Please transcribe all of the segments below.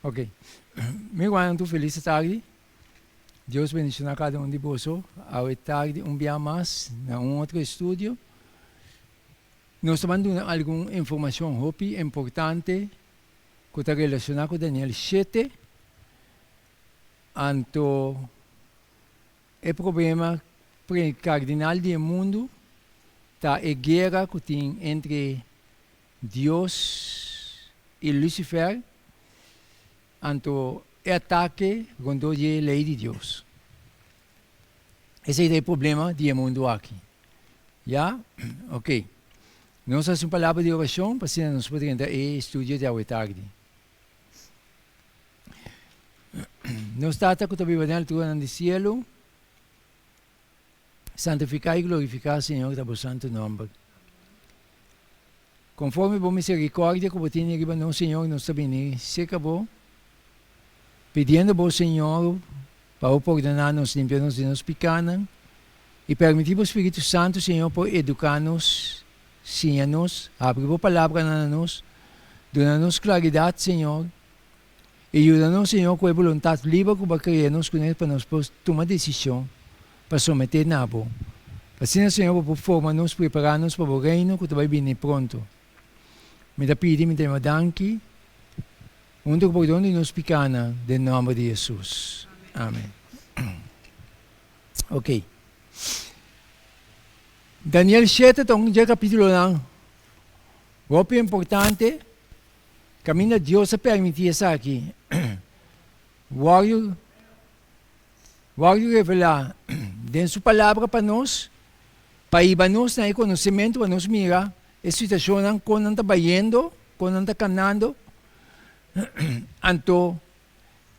Ok. Mi rumannan tur felis tardi. Dios bendiciona cada un di boso. Awe tardi un bia mas na un otro estudio. Nos ta ban duna algun informacion hopi importante cu ta relaciona cu Daniel shete. Anto e problema cardinal di e mundo ta e guera cu tin entre Dios i Lucifer, anto e atake rondó di e lei di Dios. Esei ta e problema di e mundu aki. Ya? Ok. Nos hasi un palabra di orashon pa asina nos por drenta e estudio di awe tardi. Nos Tata ku ta biba den alturanan di sielu, Santifiká i glorifiká, Señor, ta bo santu nòmber. Konforme bo miserikòrdia ku bo tene riba nos, Señor, nos ta bini serka bo, pidiendo bo, Señor, pa bo pordoná nos, limpia nos di nos pikánan, i permití bo Spiritu Santu, Señor, por eduká nos, siña nos, habri bo palabranan na nos, duna nos klaridat, Señor, I yuda nos, Señor, ku e boluntat liber ku Bo a krea nos kuné pa nos por tuma desishon pa someté na Bo. Asina, Señor, Bo por forma nos, prepará nos pa Bo Reino ku ta bai bini pronto. Mi ta pidi, mi ta yama danki, huntu ku pordon di nos pikánan, den nòmber di Hesus. Amen. Ok. Daniel shete ta un dje kapítulonan hopi importante. Kaminda Dios a permití esaki wòrdu wòrdu revelá den Su Palabra pa nos, pa hiba nos na e konosementu pa nos mira e situashonnan kon nan ta bayendo, kon nan ta kanando. Anto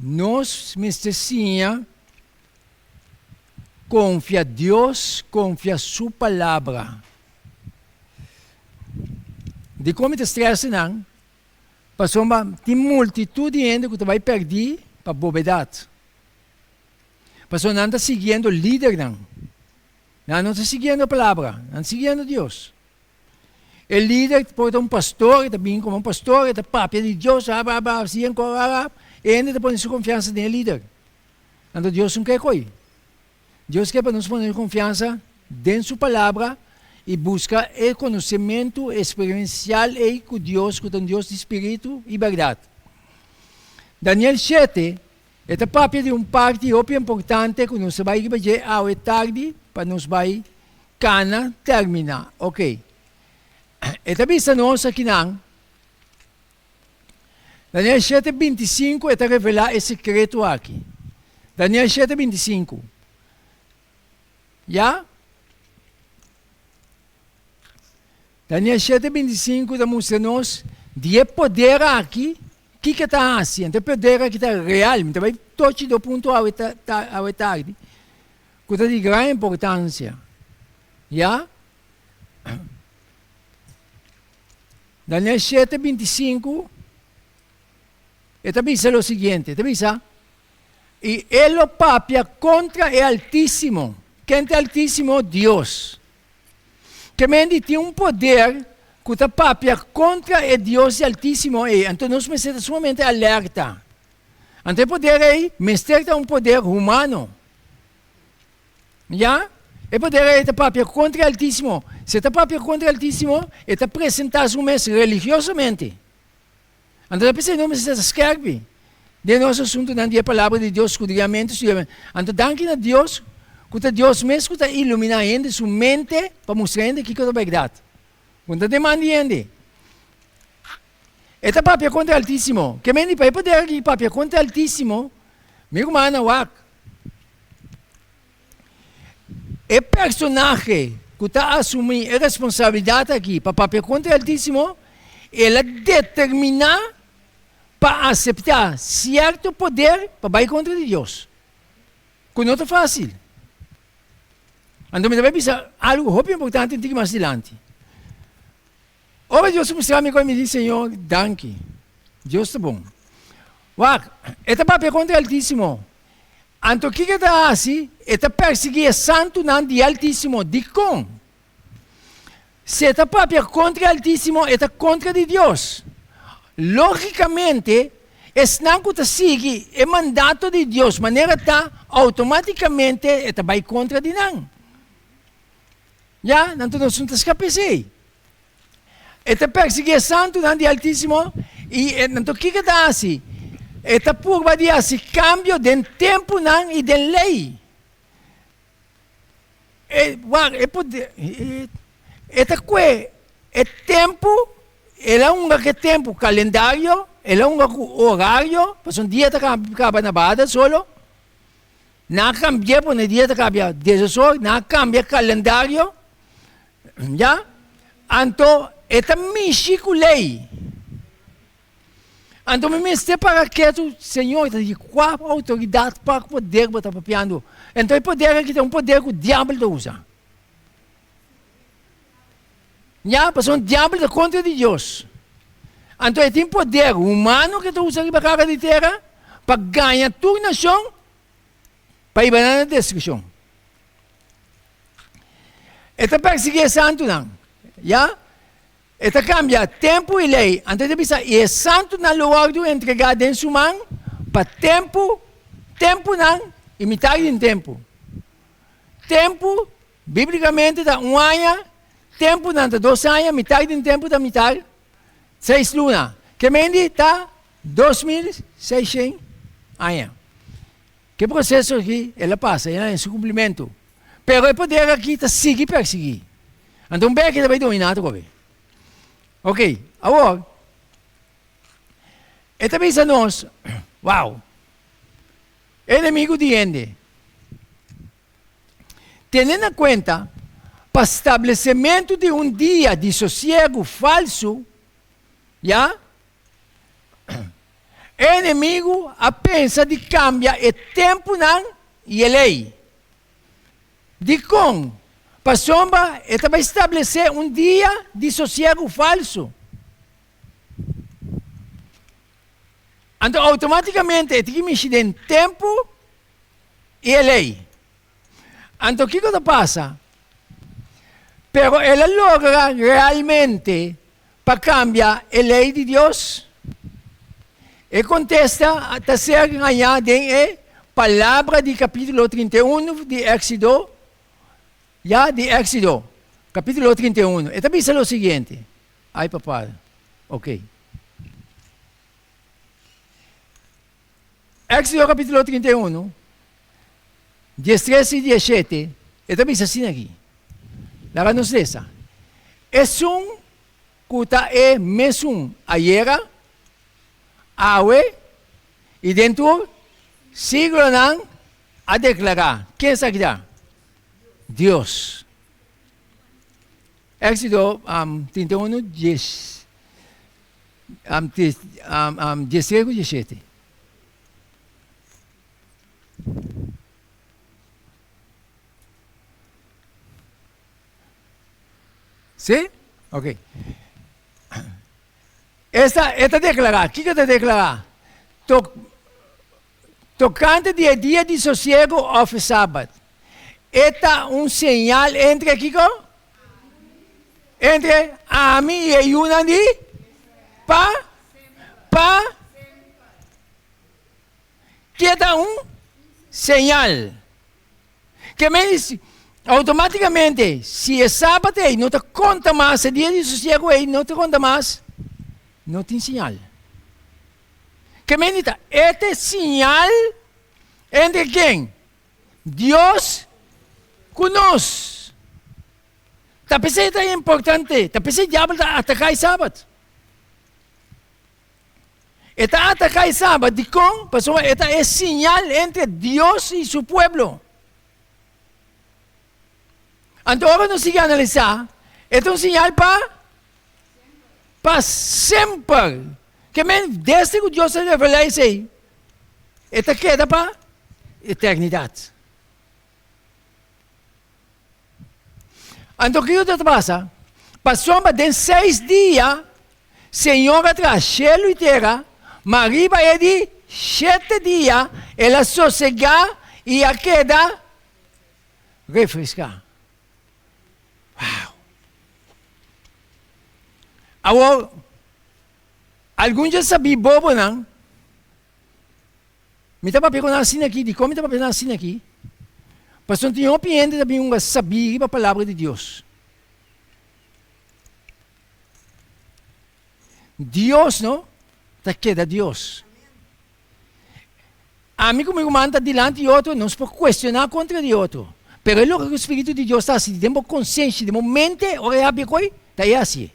nos mester siña konfia Dios, konfia Su Palabra. Dikon mi ta stresa nan? Pasobra tin multitut di hende ku ta bai pèrdí pa bobedat. Pasobra nan ta siguiendo lidernan. Nan no ta siguiendo e palabra, nan ta siguiendo Dios. E lider por ta un pastor, e ta bini komo un pastor, e ta papia di Dios, a a a, así a a, e hende ta pone su konfiansa den e lider. Anto Dios no ke ko'i. Dios ke pa nos pone nos konfiansa den Su Palabra i buska e konosementu eksperensial ei ku Dios, ku ta un Dios di spiritu i bèrdat. Daniel shete, e ta papia di un parti hopi importante ku nos ta bai riba dje awe tardi pa nos bai kana terminá. Oke. E ta bisa nos akinan, Daniel shete 25 e ta revelá e sekreto aki. Daniel shete 25. Ya? Daniel shete 25 ta mustra nos di e poder aki, kiko e ta hasi. Anto e poder aki ta real. Mi ta bai tochi do punto awe ta, ta, awe tardi, ku ta di gran importansia. Ya? Daniel shete 25, e ta bisa lo siguiente, e ta bisa, I e lo papia kontra e Altísimo. Ken ta e Altísimo? Dios. Ke men di tin un poder ku ta papia kontra e Dios di Altísimo ei, anto nos mester ta sumamente alerta. Anto e poder ei mester ta un poder humano. Ya, e poder ei ta papia kontra e Altísimo. Si e ta papia kontra e Altísimo, e ta presentá su mes religiosamente. Anto ta p'esei nos mester ta skèrpi den nos asuntunan di e Palabra di Dios, skudriamentu, studiamentu. Anto danki na Dios ku ta Dios mes ku ta iluminá hende su mente pa mustra hende kiko ta bèrdat. Ku no ta demanda di hende. E ta papia kontra e Altísimo. Ke men di pa e poder aki papia kontra e Altísimo, mi rumannan wak. E personahe ku ta asumí e responsabilidat aki pa papia kontra e Altísimo, el a determiná pa aseptá sierto poder pa bai kontra di Dios, ku no ta fásil. Anto mi ta bai bisa algu hopi importante un tiki mas dilanti. Ora Dios a mustra mi kos, mi di, Señor, danki. Dios ta bon. Wak, e ta papia kontra e Altísimo. Anto kiko e ta hasi? E ta persiguí e santunan di e Altísimo. Dikon? Si e ta papia kontra e Altísimo, e ta kontra di Dios. Lógikamente, Esnan ku ta sigui e mandato di Dios manera ta, outomátikamente e ta bai kontra di nan. Ya, anto nos no ta skapa esei. E ta persiguí e santunan di Altísimo i anto kiko e ta hasi? E ta purba di hasi kambio den tempunan i den lei. E, wak, e poder, e ta kue e tempu, el a hunga ku e tempu kalendario, el a hunga ku orario, pasobra un dia ta kaba na bada solo, nan a kambi'é pone dia ta kambia diesesor, nan a kambia kalendario, ya, anto e ta mishi ku lei. Anto mi mester para ketu, Señor, ta di kua outoridat, kua poder bo ta papiando? Anto e poder aki ta un poder ku diabel ta usa. Ya, pasobra diabel ta kontra di Dios. Anto e tin poder humano ku e ta usa riba kara di tera pa gaña tur nashon pa hiba nan na destrukshon. E ta persiguí e santunan, ya. E ta kambia tempu i lei. Anto e ta bisa, I e santunan lo wòrdu entregá den su man pa tempu, tempunan i mitar di un tempu. Tempu, bíblikamente, ta un aña, tempunan ta dos aña, mitar di un tempu ta mitar, seis luna. Ke mendi ta 2600 aña. Ke proseso aki el a pasa, el a haña su kumplimentu. Pero e poder aki ta sigui persiguí. Anto un bek e ta bai dominá atrobe. Ok, awor, e ta bisa nos, wow, e enemigu di hende. Tene na kuenta, pa stablesementu di un dia di sosiegu falsu, ya, E enemigu a pensa di kambia e tempunan i e lei. Dikon? Pasobra e ta bai stablesé un dia di sosiegu falsu. Anto outomátikamente e tin ki mishi den tempu i e lei. Anto kiko ta pasa? Pero el a logra realmente pa kambia e lei di Dios? E kontesta ta ser hañá den e palabra di kapítulo 31 di Éksido, ya, di Éksido, kapítulo 31. E ta bisa lo siguiente. Ai papa, ok. Éksido kapítulo 31, 13 i 17, e ta bisa asina aki. Laga nos lesa. Esun ku ta e mesun ayera, awe i den tur siglonan a deklará. Ken esaki ta? Dios. Éksido 31, 10, 13 ku 17. Sí? Ok. Esta, e ta deklará, kiko ta deklará? Tok, tokante di e dia di sosiego òf e sabat. E ta un señal entre kiko? Entre ami i e yunan di pa pa Ke ta un señal. Ke men di automáticamente si e sabat ei no ta konta mas, e dia di sosiego ei no ta konta mas, no tin señal. Ke men di ta e ta e señal entre ken? Dios ku nos. Ta p'esei ta importante, ta p'esei diabel ta ataká e sabat. E ta ataká e sabat. Dikon? Pasobra e ta e siñal entre Dios i su pueblo. Anto ora nos sigui analisá, e ta un siñal pa pa semper. Ke men desde ku Dios a revelá esei, e ta keda pa eternidat. Anto kiko ta pasa? Pasobra den seis dia Señor a traha shelu i tera, ma riba e di shete dia el a sosegá i a keda refreská. Wow! Awor, algun dje sabí bobonan. Mi ta papia ku nan asina aki, dikon mi ta papia nan asina aki? Pasobra tin hopi hende ta bin hunga sabí riba palabra di Dios. Dios no ta keda Dios. Ami ku mi ruman ta dilanti di otro, nos por kuestioná kontra di otro. Pero e loke ku spiritu di Dios ta hasi den bo konsenshi, den bo mente, ora e hapia koi, ta e hasié.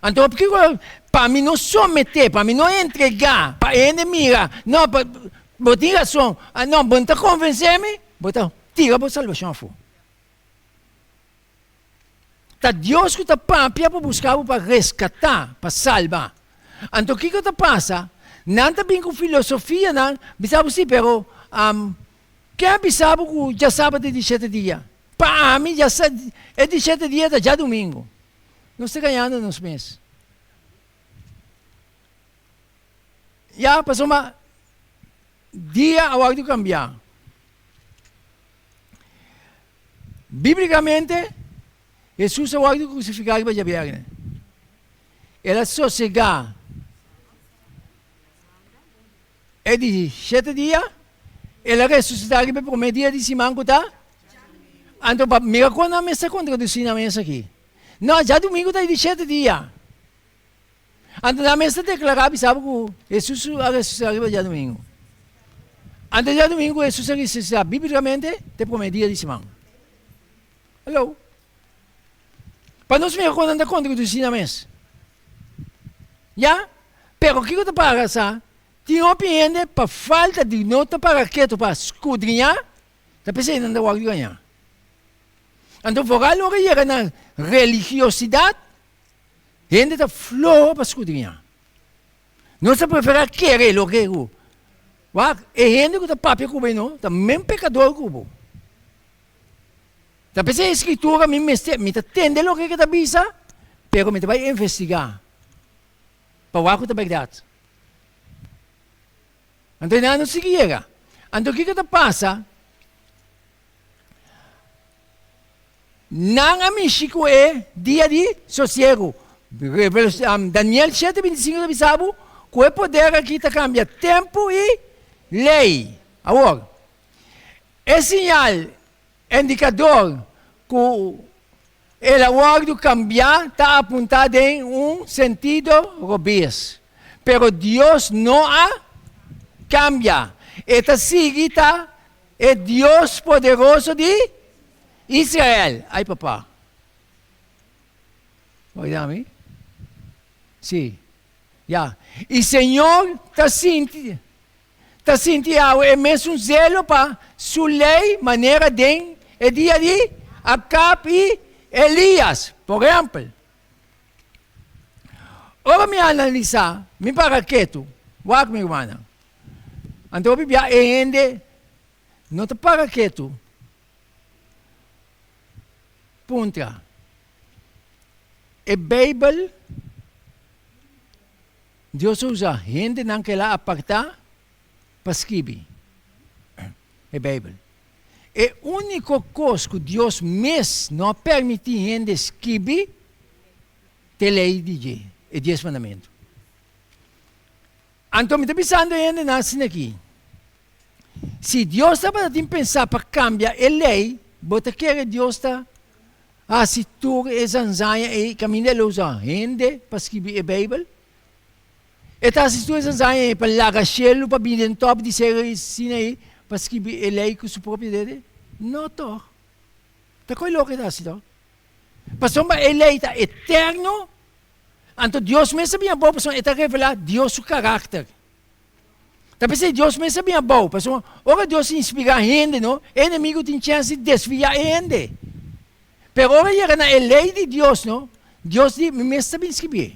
Anto kiko pa mi no someté, pa mi no entregá, pa e hende mira, no, pa, bo tin rason, no, bo no ta konvensé mi, bo ta tira bo salbashon afó. Ta Dios ku ta papia pa buska bo pa reskatá, pa salba. Anto kiko ta pasa? Nan ta bin ku filosofianan, bisa bo si, pero ken a bisa bo ku djasabat ta di shete dia? Pa ami e di shete dia ta djadumingu. Nos ta gañando nos mes. Ya, pasobra dia a wòrdu kambiá. Bíblikamente, Hesus a wòrdu krusifiká riba djabièrnè. El a sosegá e di shete dia, el a resusitá riba e promé dia di siman ku ta. Anto pa mira kon nan mester kontradusí nan mes aki. No, djadumingu ta e di shete dia. Anto nan mester deklará bisa bo ku Hesus a resusitá riba djadumingu. Anto djadumingu ku Hesus a resusitá bíblikamente ta e promé dia di siman. Hallo. Pa nos mira kon nan ta kontradusí nan mes. Ya? Pero kiko ta para sa? Tin hopi hende pa falta di no ta para ketu pa skudriñá, ta p'esei nan ta wòrdu gañá. Anto foral ora yega na religiosidat, Hende ta floho pa skudriñá. Nos ta preferá kere loke ku wak e hende ku ta papia ku bo ei no ta men pekador ku bo. Ta p'esei e Skritura mi mester, mi ta tende loke ke ta bisa, pero mi ta bai investigá pa wak ku ta bèrdat. Anto e nan no sigui yega. Anto kiko ta pasa? Nan a mishi ku e dia di sosiegu. Daniel shete 25 ta bisa bo ku e poder aki ta kambia tempu i lei. Awor, e siñal indikador ku el a wòrdu kambiá ta apuntá den un sentido robes. Pero Dios no a kambia. E ta sigui ta e Dios poderoso di Israel. Ay papa. Oida mi? Si. Ya. I Señor ta sinti ta sinti awe e mesun zelo pa su ley manera den e dia di Acab i Elias. Por ehempel, ora mi analisa, mi para ketu, wak mi rumannan. Anto hopi bia e hende no ta para ketu. Puntra, E Beibel, Dios a usa hendenan ku el a apartá pa skibi e Beibel. E úniko kos ku Dios mes no a permití hende skibi ta e lei di dje, e Dies Mandamentu. Anto mi ta bisando e hendenan asina aki, Si Dios tabata tin pensá pa kambia e lei, bo ta kere Dios ta hasi tur e zanzaña ei kaminda el a usa hende pa skibi e Beibel? E ta hasi tur e zanzaña ei pa laga shelu pa bini den tòp di seru Sinaí pa skibi e lei ku su propio dede? No tòg. Ta koe loke e ta hasi tòg. Pasobra e lei ta eterno, anto Dios mes a bini abou pasobra e ta revelá Dios su karakter. Ta p'esei Dios mes a bin abou, pasobra ora Dios inspirá hende no, e enemigu tin chèns di desviá e hende. Pero ora yega na e lei di Dios no, Dios di, mi mes ta bin skribié.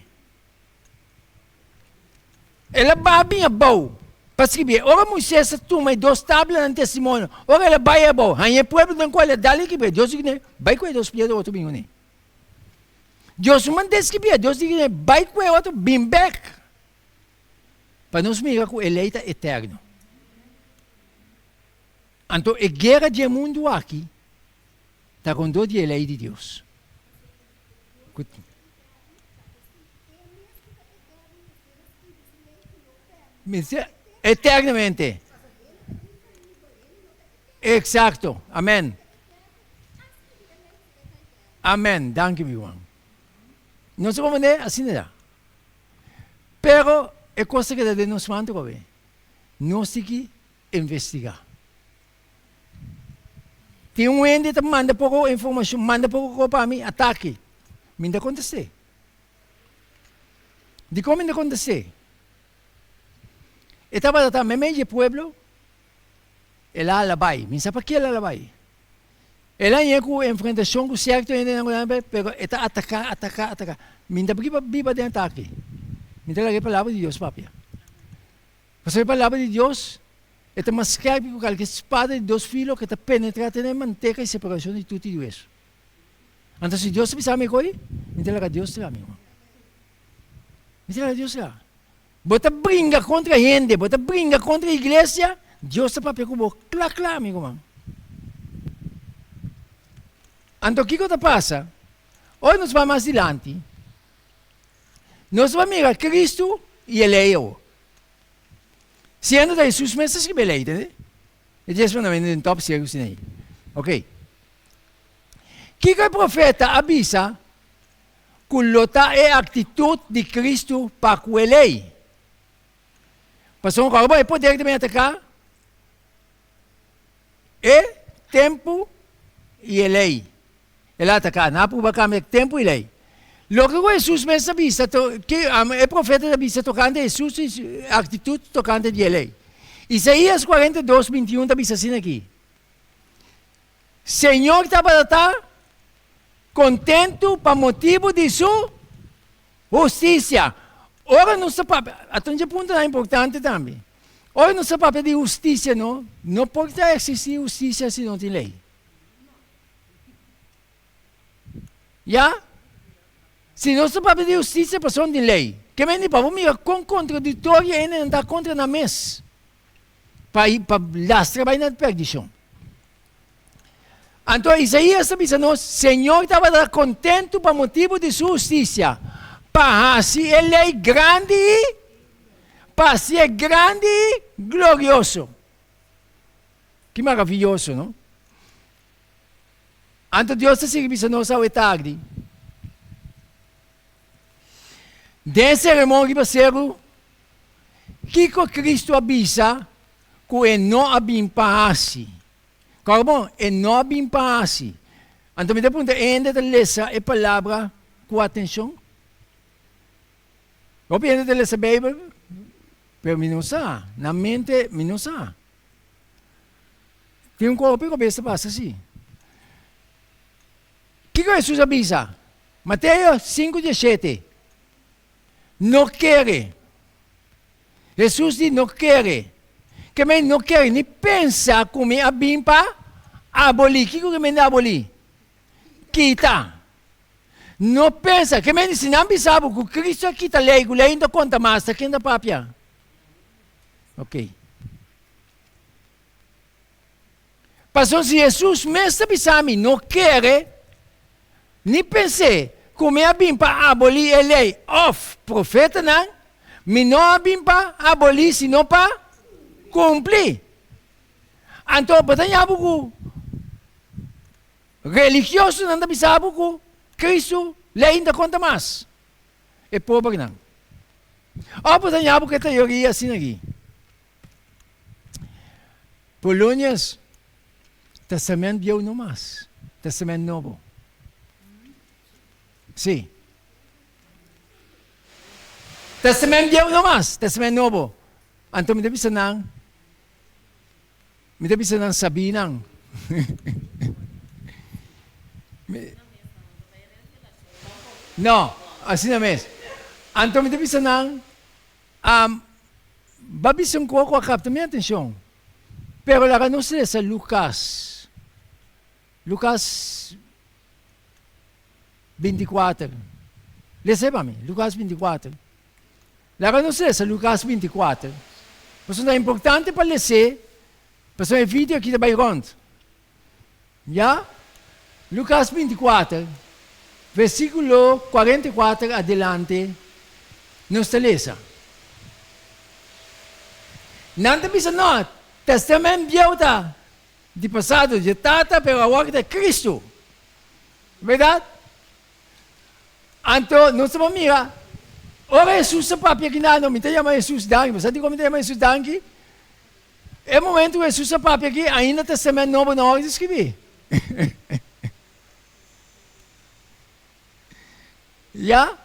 El a baha bin abou pa skribié. Ora Moisés a tuma e dos tablanan di testimonio, ora el a bai abou, haña e pueblo den kual el a dal e skribié, Dios di kuné, bai ku e dos piedra otro bin kuné. Dios no mand'é skribié, Dios di kuné, bai ku e otro, bin bèk. Pa nos mira ku e lei ta eterno. Anto e guera di e mundu aki ta rondó di e lei di Dios. Ku mester. Eternamente. Exacto. Amen. Amen. Danki mi ruman. Nos a comprende? Asina ta. Pero e kos ta keda den nos man atrobe. Nos tin ki investigá. Tin un hende ta manda poko informashon, manda poko kos pa mi, atake. Mi no ta kontest'é. Dikon mi no ta kontest'é? E tabata ta meimei di e pueblo, el a hala bai. Mi sa pakié el a hala bai. El a haña ku enfrentashon ku sierto hendenan ku nan pero e ta ataká, ataká, ataká. Mi no ta biba den atake. Mi ta laga e palabra di Dios papia. Pasobra e palabra di Dios e ta mas skèrpi ku kalke spada di dos filo ku ta penetrá te na e manteka i separashon di tuti di wesu. Anto si Dios ta bisa mi koi, mi ta laga Dios traha mi, hermano. Mi ta laga Dios traha. Bo ta bringa kontra hende, bo ta bringa kontra iglesia, Dios ta papia ku bo kla kla, mi ruman. Anto kiko ta pasa? Ora nos bai mas dilanti, nos ta mira Kristu i e lei awor. Siendo ta Hesus mes ta skribi e lei, tende? E dies mandamentu den top sierku Sinaí. Ok. Kiko e profeta a bisa ku lo ta e aktitut di Kristu pa ku e lei? Pasobra ku ora e poder ta bin ataká e tempu i e lei. El a ataká, nan a pruba kambia tempu i lei. Loke ku Hesus mes a bisa, e profeta ta bisa tokante Hesus i su aktitut tokante di e lei. Isaías 42, 21 ta bisa asina aki, Señor tabata ta kontentu pa motibu di su hustisia. Ora nos ta papia, aton dje puntonan importante tambe. Ora nos ta papia di hustisia no, no por ta eksistí hustisia si no tin lei. Ya? Si nos ta papia di hustisia pasobra tin lei. Ke mende pa bo mira kon kontradiktorio hendenan ta kontra nan mes. Pa pa lastra bai na perdishon. Anto Isaías ta bisa nos, Señor tabata kontentu pa motibu di su hustisia, pa hasi e lei grandi i pa hasié grandi i glorioso. Ki maraviyoso, no? Anto Dios ta sigui bisa nos awe tardi, Den e seremon riba seru, kiko Cristo a bisa ku e no a bin pa hasi? Kòrda bon, e no a bin pa hasi. Anto mi ta puntra, e hende ta lesa e palabra ku atenshon? Hopi hende ta lesa Beibel, pero mi no sa, nan mente mi no sa. Tin un hopi ku bes ta pasa asi. Kiko Hesus a bisa? Mateo sinku dieshete, No kere. Hesus di no kere. Ke men no kere ni pensa ku mi a bin pa abolí. Kiko ke men di abolí? Kita. No pensa. Ke men di si nan bisa bo ku Kristu a kita lei, ku lei no ta konta mas, ta ken ta papia? Ok. Pasobra si Hesus mes ta bisa mi no kere ni pens'é ku mi a bin pa abolí e lei òf profetanan, mi no a bin pa abolí sino pa kumpli. Anto bo ta ña bo ku religiosonan ta bisa bo ku Kristu lei no ta konta mas. E pobernan. Òf bo ta ña bo ku e teoria asina aki. Polonias, Testament Bieu no mas, Testament Nobo. Sí. Testament Bieu no mas, Testament Nobo. Anto mi ta bisa nan, mi ta bisa nan sabí nan. No, asina mes. Anto mi ta bisa nan, Am, Ba bisa un kos ku a kapta mi atenshon, pero laga nos lesa Lukas, Lukas 24. Lesa pa mi, Lukas 24. Laga nos lesa Lukas 24, pasobra ta importante pa les'é, pasobra e video aki ta bai rònt. Ya, Lukas 24, versíkulo 44 adelante, nos ta lesa. Nan ta bisa, No, Testament Bieu ta di pasado dje tata, pero awor ta Cristo. Berdad? Anto nos ta por mira, ora Hesus a papia aki nan, mi ta yama Hesus danki. Bo sa dikon mi ta yama Hesus danki? E momento ku Hesus a papia aki, ainda Testament Nobo no a wòrdu skibí. Ya?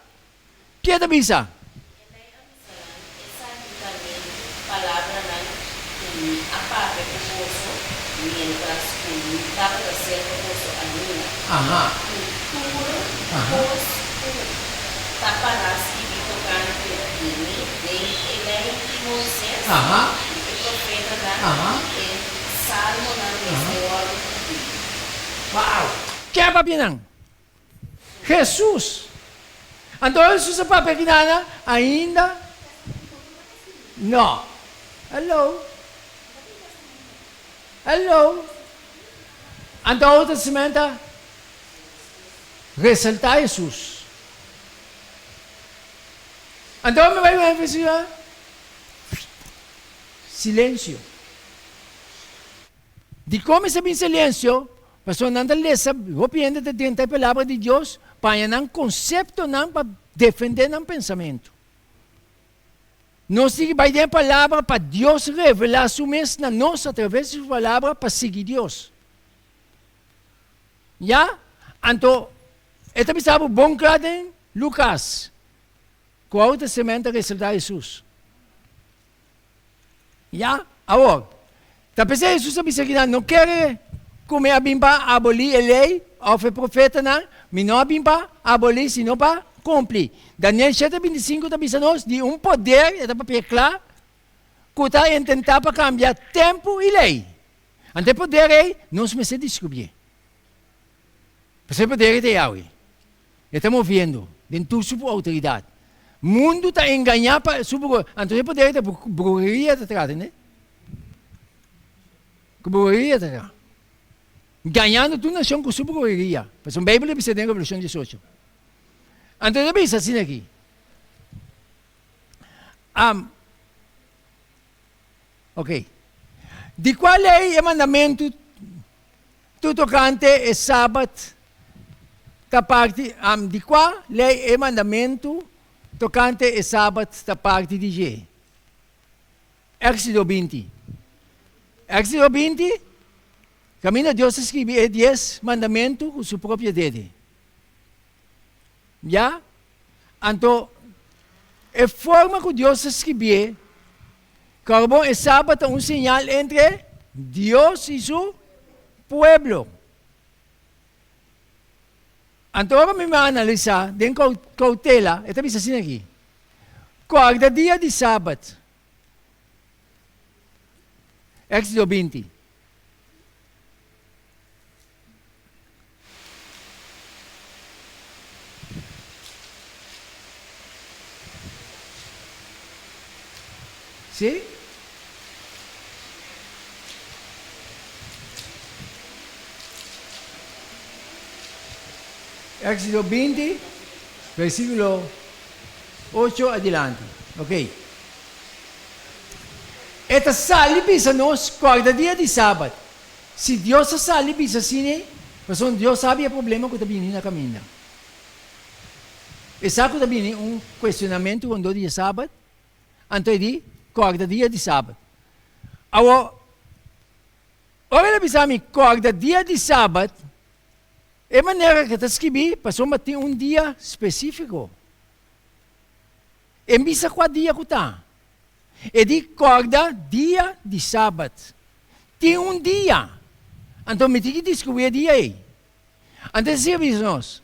Ke ta bisa? E lei a bisa nan, Esaki ta mi palabranan ku mi a papia ku boso miéntras ku mi tabata serka boso ainda, ku tur kos ku ta pará skibí tokante di mi den e lei di Moises i e profetanan i e salmonan mester wòrdu kumplí. Wow! Ke a papia nan? Hesus. Anto Hesus a papia ki nana? Ainda no. Hello. Hello. Anto Oude Testament ta resalta Hesus. Anto mi bai wèn festival. Silencio. Dikon mester bin silensio? Pasobra nan ta lesa, hopi hende ta drenta e Palabra di Dios pa haña nan konseptonan pa defendé nan pensamentu. Nos tin ki bai den e Palabra pa Dios revelá su mes na nos atraves di su Palabra pa sigui Dios. Ya? Anto, e ta bisa bo bon kla den Lukas, ku Oude Testament ta resaltá Hesus. Ya, awor, ta p'esei Hesus a bisa kinan, No kere ku mi a bin pa abolí e Lei òf e Profetanan, mi no a bin pa abolí, sino pa kumpli. Daniel shete 25 ta bisa nos di un poder, e ta papia kla, ku ta intentá pa kambia tempu i lei. Anto e poder ei nos mester diskubrié. Pasobra e poder ei ta Yahweh. E ta moviendo den tur su outoridat. Mundu ta engañá pa su bru, anto e poder ta bruheria ta trata, ne? Ku bruheria ta trata. Gañando tur nashon ku su bruheria. Pasobra Beibel ta bisa den Revelashon 18. Anto e ta bisa asina aki. Um, ok. Di kua lei e mandamentu Tur tokante e Sabat ta parti di kua lei e mandamentu tokante e Sabat ta parti di dje? Éxodo 20. Éxodo 20, kaminda Dios a skribi e dies mandamentu ku su propio dede. Ya? Anto, e forma ku Dios a skribié, kòrda bon, e Sabat ta un señal entre Dios i su pueblo. Anto ora mi a analisá den koutela, e ta bisa asina aki, Kòrda dia di Sabat. Éxodo 20. Sí? Éxodo 20, versículo 8 adilanti. Ok. E ta sali bisa nos, Corda dia di Sabat. Si Dios a sali bisa asina, pasobra Dios sabi e problema ku ta bini na kaminda. E sa ku ta bini un kuestionamentu rondó di e Sabat, anto e di, Kòrda dia di Sabat. Awor, ora el a bisa mi, Kòrda dia di Sabat, e manera ku e ta skibí, pasobra tin un dia spesífiko. E bisa kua dia ku ta. E di kòrda dia di Sabat. Tin un dia. Anto mi tin ki diskubrí e dia ei. Anto e siña bisa nos,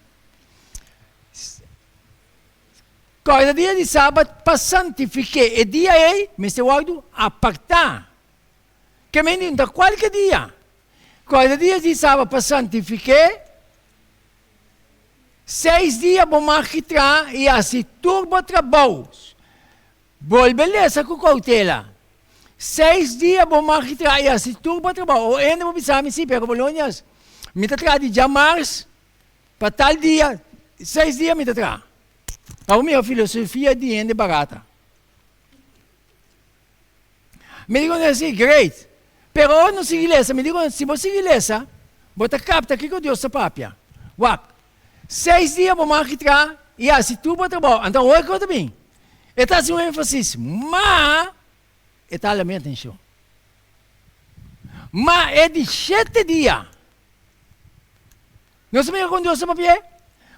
Kòrda dia di Sabat pa santifik'é. E dia ei mester wòrdu apartá. Ke men di no ta kualke dia. Kòrda dia di Sabat pa santifik'é. Seis dia bo mag traha i hasi tur bo trabou. Bolbe lesa ku koutela. Seis dia bo mag traha i hasi tur bo trabou. O hende bo bisa mi, si, pero Bolonias, mi ta traha di djamars pa tal dia, seis dia mi ta traha. Pa bo mira filosofia di hende barata. Mi di ku si, great. Pero ora nos sigui lesa, mi di ku si bo sigui lesa, bo ta kapta kiko Dios ta papia. Wak, seis dia bo mag traha i hasi tur bo trabou. Anto awor kiko ta bin? E ta hasi un énfasis, ma e ta hala mi atenshon. Ma e di shete dia, Nos a mira kon Dios ta papia?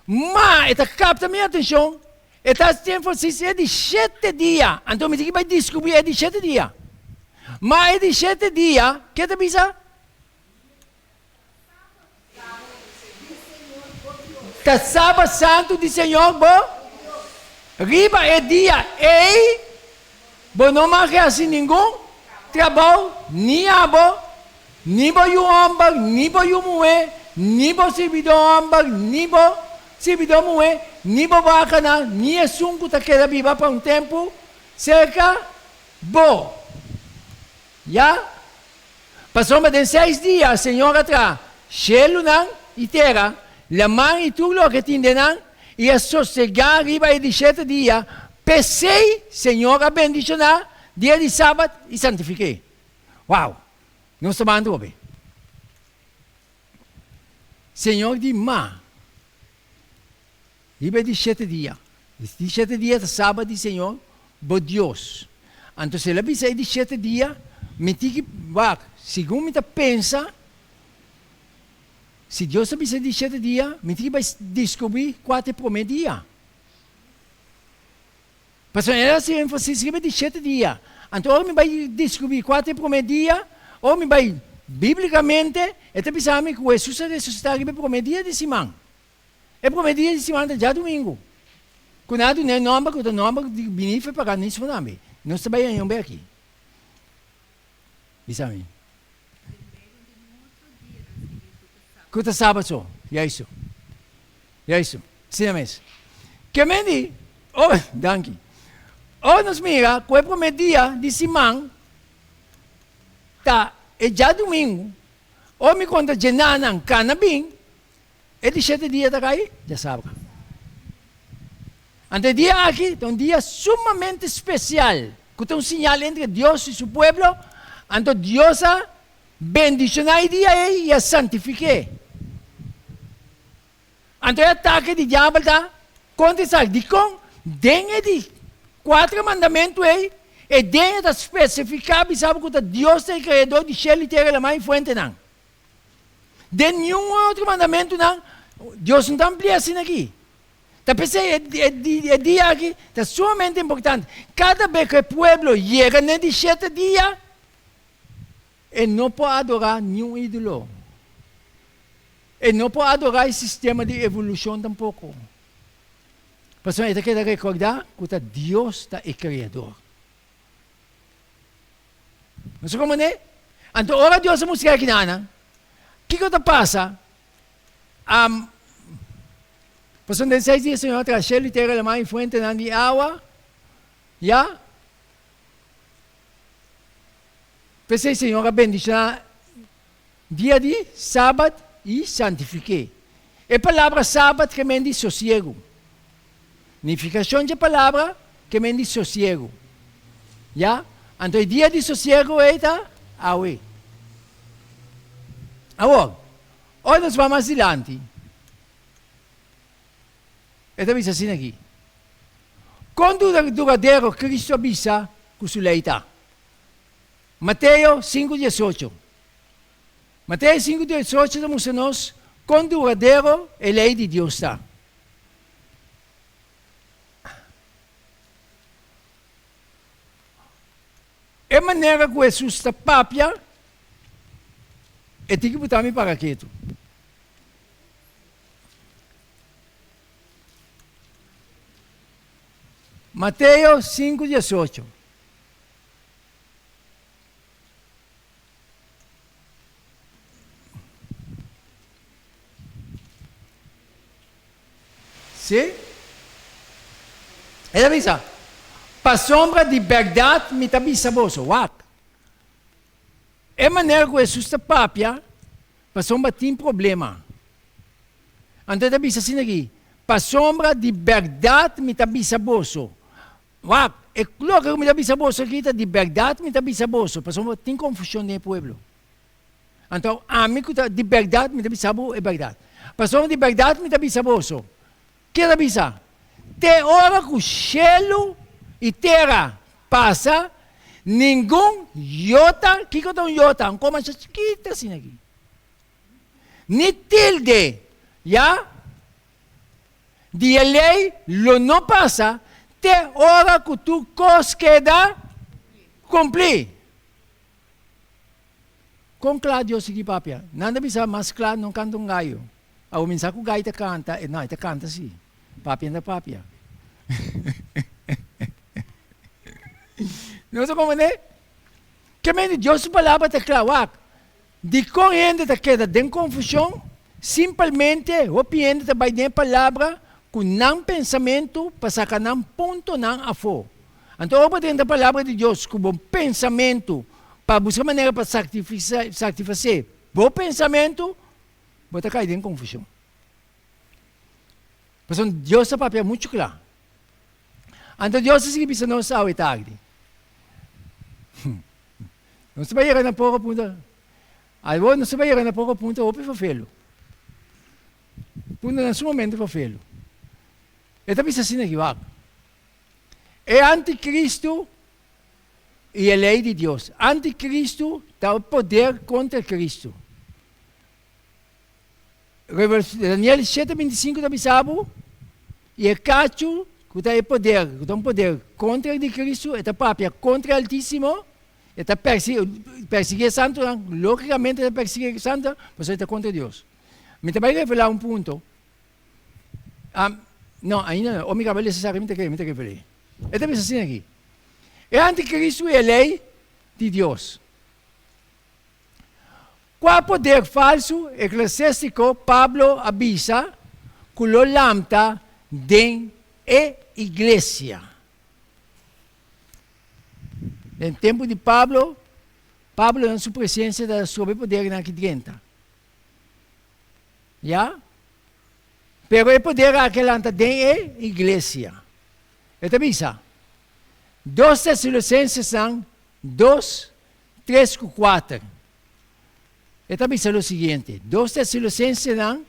Ma e ta kapta mi atenshon. E ta hasi énfasis e di shete dia. Anto mi tin ki bai diskubrí e di shete dia. Ma e di shete dia, ke ta bisa? Ta Sabat santu di Señor bo. Riba e dia ei, bo no mag hasi ningun trabou, ni abo, Ni bo yu hòmber, ni bo yu muhé, ni bo sirbidó hòmber, ni bo sirbidó muhé, ni bo bakanan, ni esun ku ta keda biba pa un tempu serka bo. Ya. Pasobra den seis dia Señor a traha shelunan i tera, laman i tur loke tin den nan, i a sosegá riba e di shete dia, p'esei Señor a bendishoná dia di sabat i santifik'é. Wow! Nos ta banda hopi. Señor di ma riba e di shete dia. E di shete dia ta Sabat di Señor bo Dios. Anto si el a bisa e di shete dia, mi tin ki wak, segun mi ta pensa, si Dios a bisa e di shete dia, mi tin ki bai diskubrí kua ta e promé dia. Pasobra el a hasi énfasis riba di shete dia. Anto ora mi bai diskubrí kua ta e promé dia, ora mi bai bíblikamente, e ta bisa mi ku Hesus a resusitá riba e promé dia di siman. E promé dia di siman ta djadumingu, ku nan a duna e nòmber ku ta nòmber di bini fe paganismo tambe. Nos ta bai haña un beki. Bisa mi. Ku ta sabat so. Juisto. Juisto. Asina mes. Ke men di, ora, danki. Ora nos mira ku e promé dia di siman ta e djadumingu, ora mi konta djenanan kana bin, e di shete dia ta kai djasabra. Anto e dia aki ta un dia sumamente spesial, ku ta un siñal entre Dios i su pueblo, anto Dios a bendishoná e dia ei i a santifik'é. Anto e atake di diabel ta kontra esaki. Dikon? Den e di kuater mandamentu ei, e den e ta spesifiká bisa bo ku ta Dios ta e Kreador di shelu i tera, laman i fuentenan. Den niun otro mandamentunan, Dios no ta amplia asina aki. Ta p'esei e dia aki ta sumamente importante. Kada be ku e pueblo yega n'e di shete dia, e no por adorá niun ídolo. E no por adorá e sistema di evolushon tampoko. Pasobra e ta keda rekordá ku ta Dios ta e Kreador. Nos a komprendé? Anto ora Dios a mustra kinanan, kiko ta pasa? Am, pasobra den seis dia Señor a traha shelu i tera, laman i fuentenan di awa, ya. P'esei Señor a bendishoná dia di Sabat i santifik'é. E palabra Sabat ke men di sosiegu. Nifikashon dje palabra ke men di sosiegu. Ya, anto e dia di sosiegu ei ta awe. Awor, ora nos bai mas dilanti, e ta bisa asina aki, Kon duradero Cristo a bisa ku su lei ta? Mateo sinku diesocho. Mateo 5:18 ta mustra nos kon duradero e lei di Dios ta. E manera ku Hesus ta papia, e tin ki buta mi para ketu. Mateo 5:18. Sí. E ta bisa, Pasobra di bèrdat mi ta bisa boso, wak, e manera ku Hesus ta papia, pasobra tin problema. Anto e ta bisa asina aki, Pasobra di bèrdat mi ta bisa boso, wak. E loke ku mi ta bisa boso aki ta di bèrdat mi ta bisa boso, pasobra tin konfushon den e pueblo. Anto ami ku ta di bèrdat mi ta bisa bo e bèrdat. Pasobra di bèrdat mi ta bisa boso. Ke ta bisa? Te ora ku shelu i tera pasa, ningun yota, kiko ta un yota? Un koma chikito asina aki. Ni tilde, ya, di e lei lo no pasa te ora ku tur kos keda kumplí. Kon kla Dios sigui papia? Nan ta bisa mas kla no kanta un gayo. Awor mi sa ku gai ta kanta, no e ta kanta si. Papia ta papia. Nos ta komprendé? Ke mende Dios su palabra ta kla. Wak, dikon hende ta keda den konfushon? Simpelmente hopi hende ta bai den e palabra ku nan pensamentu pa saka nan puntonan afó. Anto ora bo drenta palabra di Dios ku bo pensamentu pa buska manera pa satisfasé bo pensamentu, bo ta kai den konfushon. Pasobra Dios ta papia muchu kla. Anto Dios ta sigui bisa nos awe tardi. Nos ta bai yega na poko punto. Awor nos ta bai yega na poko punto hopi fafelu. Puntonan sumamente fafelu. E ta bisa asina aki, wak. E anticristo i e lei di Dios. Anticristo ta e poder kontra Cristo. Daniel shete bintisinku ta bisa bo, i e kachu ku ta e poder, ku ta un poder kontra di Cristo, e ta papia kontra e Altísimo, e ta persiguí e santunan, lógikamente e ta persiguí e santunan, pasobra e ta kontra Dios. Mi ta bai revelá un punto. No, ainda no. Ora mi kaba lesa esaki mi ta kere, mi ta revel'é. E ta bisa asina aki, E antikristu i e lei di Dios. Kua poder falsu eklesiástiko Pablo a bisa ku lo lamta den e iglesia? Den tempu di Pablo, Pablo den su presensia ta stroba e podernan aki drenta. Ya? Pero e poder aki a lanta den e iglesia. E ta bisa, Dos Tesalonicensesan dos, tres ku kuater. E ta bisa lo siguiente, Dos Tesalonicensenan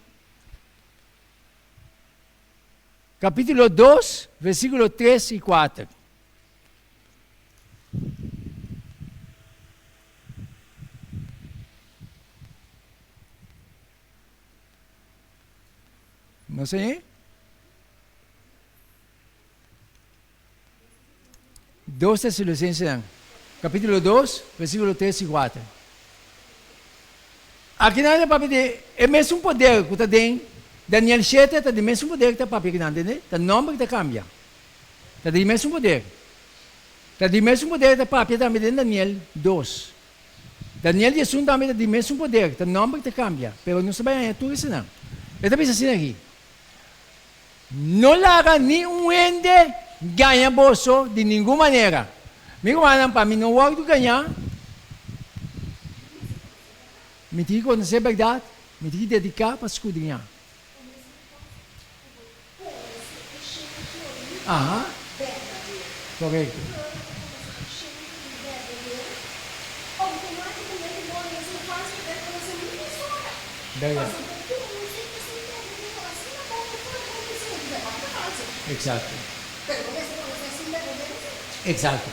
kapítulo dos, versíkulo tres i kuater. No sé. Dos Tesalonicensenan, capítulo 2, versículo 3 y 4. Aki nan ta papia di e mesun poder ku ta den Daniel 7, ta di mesun poder ku ta papia akinan, tende? Ta nomber ku ta kambia. Ta di mesun poder. Ta di mesun poder ta papia tambe den Daniel 2. Daniel 11 tambe ta di mesun poder, ta nomber ta cambia, pero nos ta bay haña tur esanan. E ta bisa asina aki, No laga ni un hende gaña boso di ningun manera. Mi rumannan, pa mi no wordu gañá, mi tin ki conoce berdad, mi tin ki dedica pa scudriñá. Aha. Korekto. Bèrdat. Eksakto. Eksakto.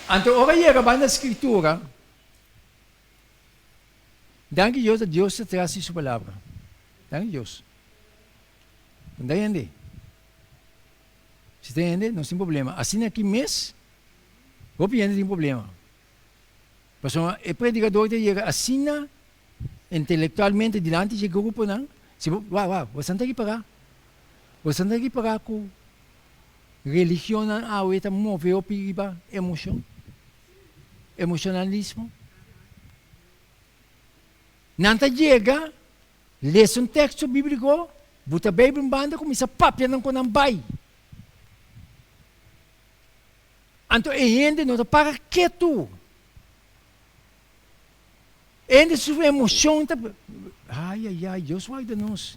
Anto ora yega banda Skritura, danki Dios dat Dios ta tras di su palabra. Danki Dios. No ta hende. Si ta hende, nos tin problema. Asina aki mes, hopi hende tin problema. Pasobra e predikador ta yega asina intelektualmente dilanti dje gruponan, si bo, wak, wak, boso ta ripará, boso ta ripará ku religionnan awe ta move hopi riba emoshon, emoshonalismo. Nan ta yega Lesa un teksto bíbliko, buta Beibel un banda, kuminsá papia nan ku nan bai. Anto e hende no ta para ketu. E hende su emoshon ta, ai ai ai, Dios warda nos.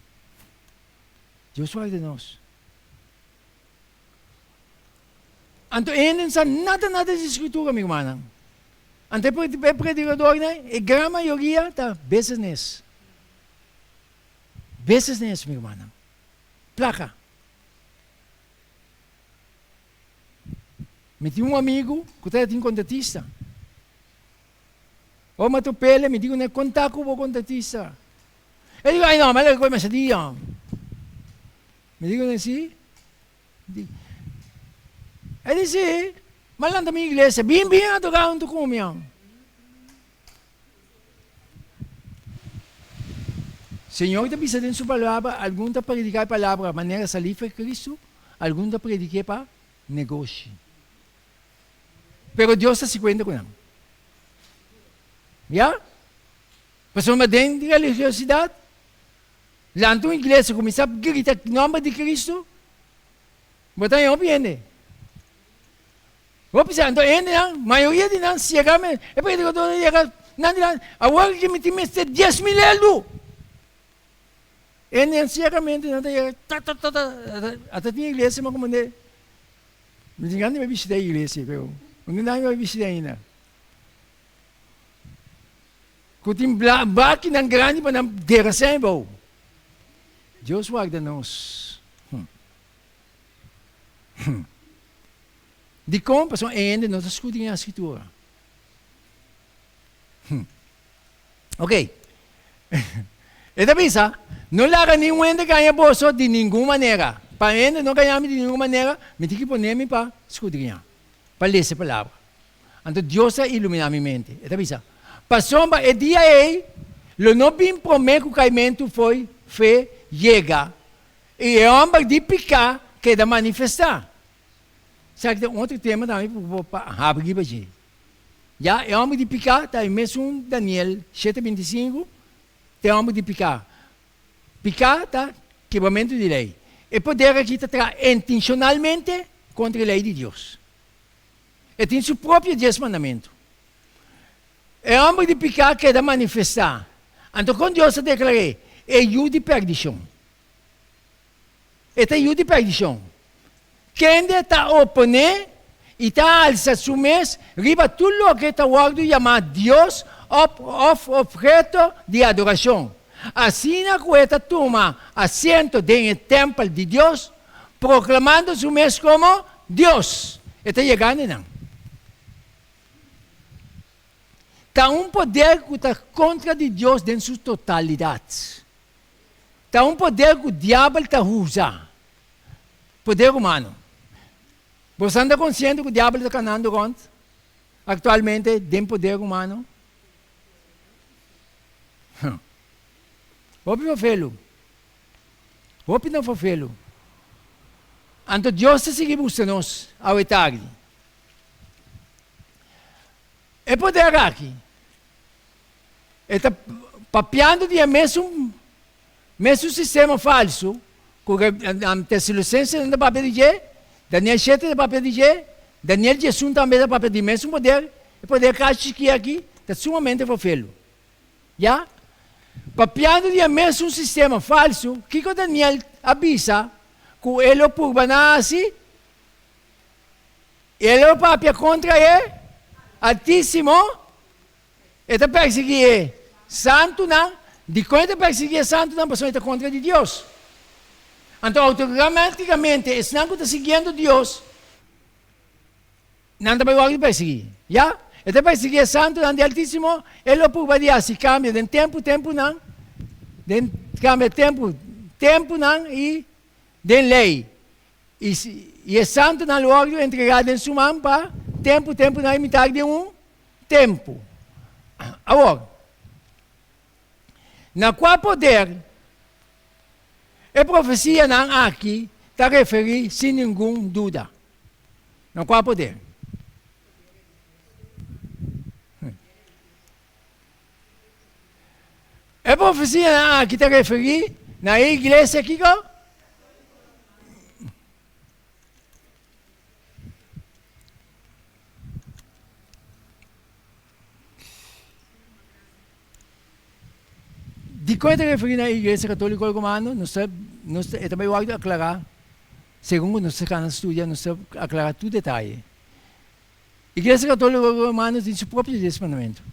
Dios warda nos. Anto e hende no sa nada nada di Skritura, mi rumannan. Anto e predikadornan, e gran mayoria ta business. Business, mi rumannan. Plaka. Mi tin un amigu ku ta tin kontratista. Ora mi a top'el, mi di ku ne, Konta ku bo kontratista. E di, Ai no, mi a laga koe masha dia. Mi di ku ne, Si. E di, Si, mi a lanta mi iglesia. Bin, bin adorá huntu ku mi. Señor ta bisa den su palabra, algun ta prediká e palabra manera salí fe Kristu, algun ta predik'é pa negoshi. Pero Dios ta hasi kuenta ku nan. Ya? Pasobra den religiosidat, lanta un iglesia kuminsá grita nòmber di Kristu, bo ta haña hopi hende. Hopi sa, anto hendenan, mayoria di nan siega mes, e predikador a yega nan dilanti, awor ki mi tin mester 10,000 eldu. Hendenan siegamente nan ta yega ta ta ta ta, ata tin iglesia mas como ne, mi tin gana di bai bishita e iglesia pero unda nan bai bishita ainda. Ku tin bakinan grandi pa nan dera sèn bou. Dios warda nos. Dikon? Pasobra e hende no ta skudriñá Skritura. Ok. E ta bisa, No laga ningun hende gaña boso di ningun manera. Pa hende no gaña mi di ningun manera, mi tin ki pone mi pa skudriñá, pa lesa e Palabra. Anto Dios a iluminá mi mente. E ta bisa, Pasobra e dia ei lo no bin promé ku kaimentu fo'i fe yega i e hòmber di piká keda manifestá. Esaki ta un otro tema tambe ku bo por habri riba dje. Ya, e hòmber di piká ta e mesun Daniel shete 25, ta e hòmber di piká. Piká ta kebramentu di lei. E poder aki ta traha intenshonalmente kontra e lei di Dios. E tin su propio dies mandamentu. E hòmber di piká keda manifestá. Anto kon Dios a deklar'é? E yu di pèrdishon. E ta yu di pèrdishon. Kende ta oponé i ta alsa su mes riba tur loke ta wòrdu yamá dios òf opheto di adorashon, asina ku e ta tuma asiento den e tèmpel di Dios, proklamando su mes komo Dios. E ta yega na nan. Ta un poder ku ta kontra di Dios den su totalidat. Ta un poder ku diabel ta usa, poder humano. Boso ta konsiente ku diabel ta kanando rònt aktualmente den poder humano? Hopi fafelu. Hopi na fafelu. Anto Dios ta sigui buska nos awe tardi. E poder aki E ta papiando di e mesun mesun sistema falsu ku Tesalosensenan ta papia di dje, Daniel shete ta papia di dje, Daniel diesun tambe ta papia di mesun poder, e poder kashi chikí aki ta sumamente fofelu. Ya? Papiando di e mesun sistema falsu, kiko Daniel a bisa ku e lo purba na hasi? E lo papia kontra e Altísimo? E ta persiguí e santunan. Dikon e ta persiguí e santunan? Pasobra e ta kontra di Dios. Anto outomátikamente esnan ku ta siguiendo Dios, nan ta bai wòrdu persiguí. Ya? E ta persiguí e santunan di Altísimo, e lo purba di hasi kambio den tempu, tempunan, den kambia tempu, tempunan i den lei. I e santunan lo wòrdu entregá den su man pa tempu, tempunan i mitar di un tempu. Awor, na kua poder e profesianan aki ta referí sin ningun duda? Na kua poder? E profesianan aki ta referí na e iglesia kiko? Dikon e ta referí na e Iglesia Katóliko Romano? Nos ta, nos ta, e ta bai wòrdu aklará segun ku nos ta kana studia, nos ta aklará tur detaye. Iglesia Katóliko Romano tin su propio dies mandamentu.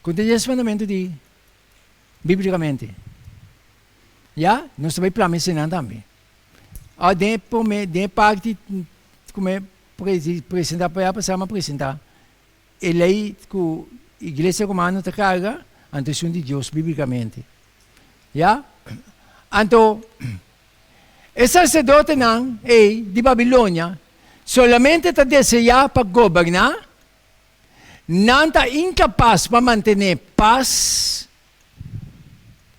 Kon ta e dies mandamentu di bíblikamente? Ya, nos ta bai plama esenan tambe. Awor den e promé, den e parti ku mi presentá pa ya pasá mi a presentá e lei ku Iglesia Romano ta karga, anto esun di Dios bíblikamente. Ya? Anto e saserdotenan ei di Babilonia solamente ta deseá pa goberná, nan ta inkapas pa mantené pas.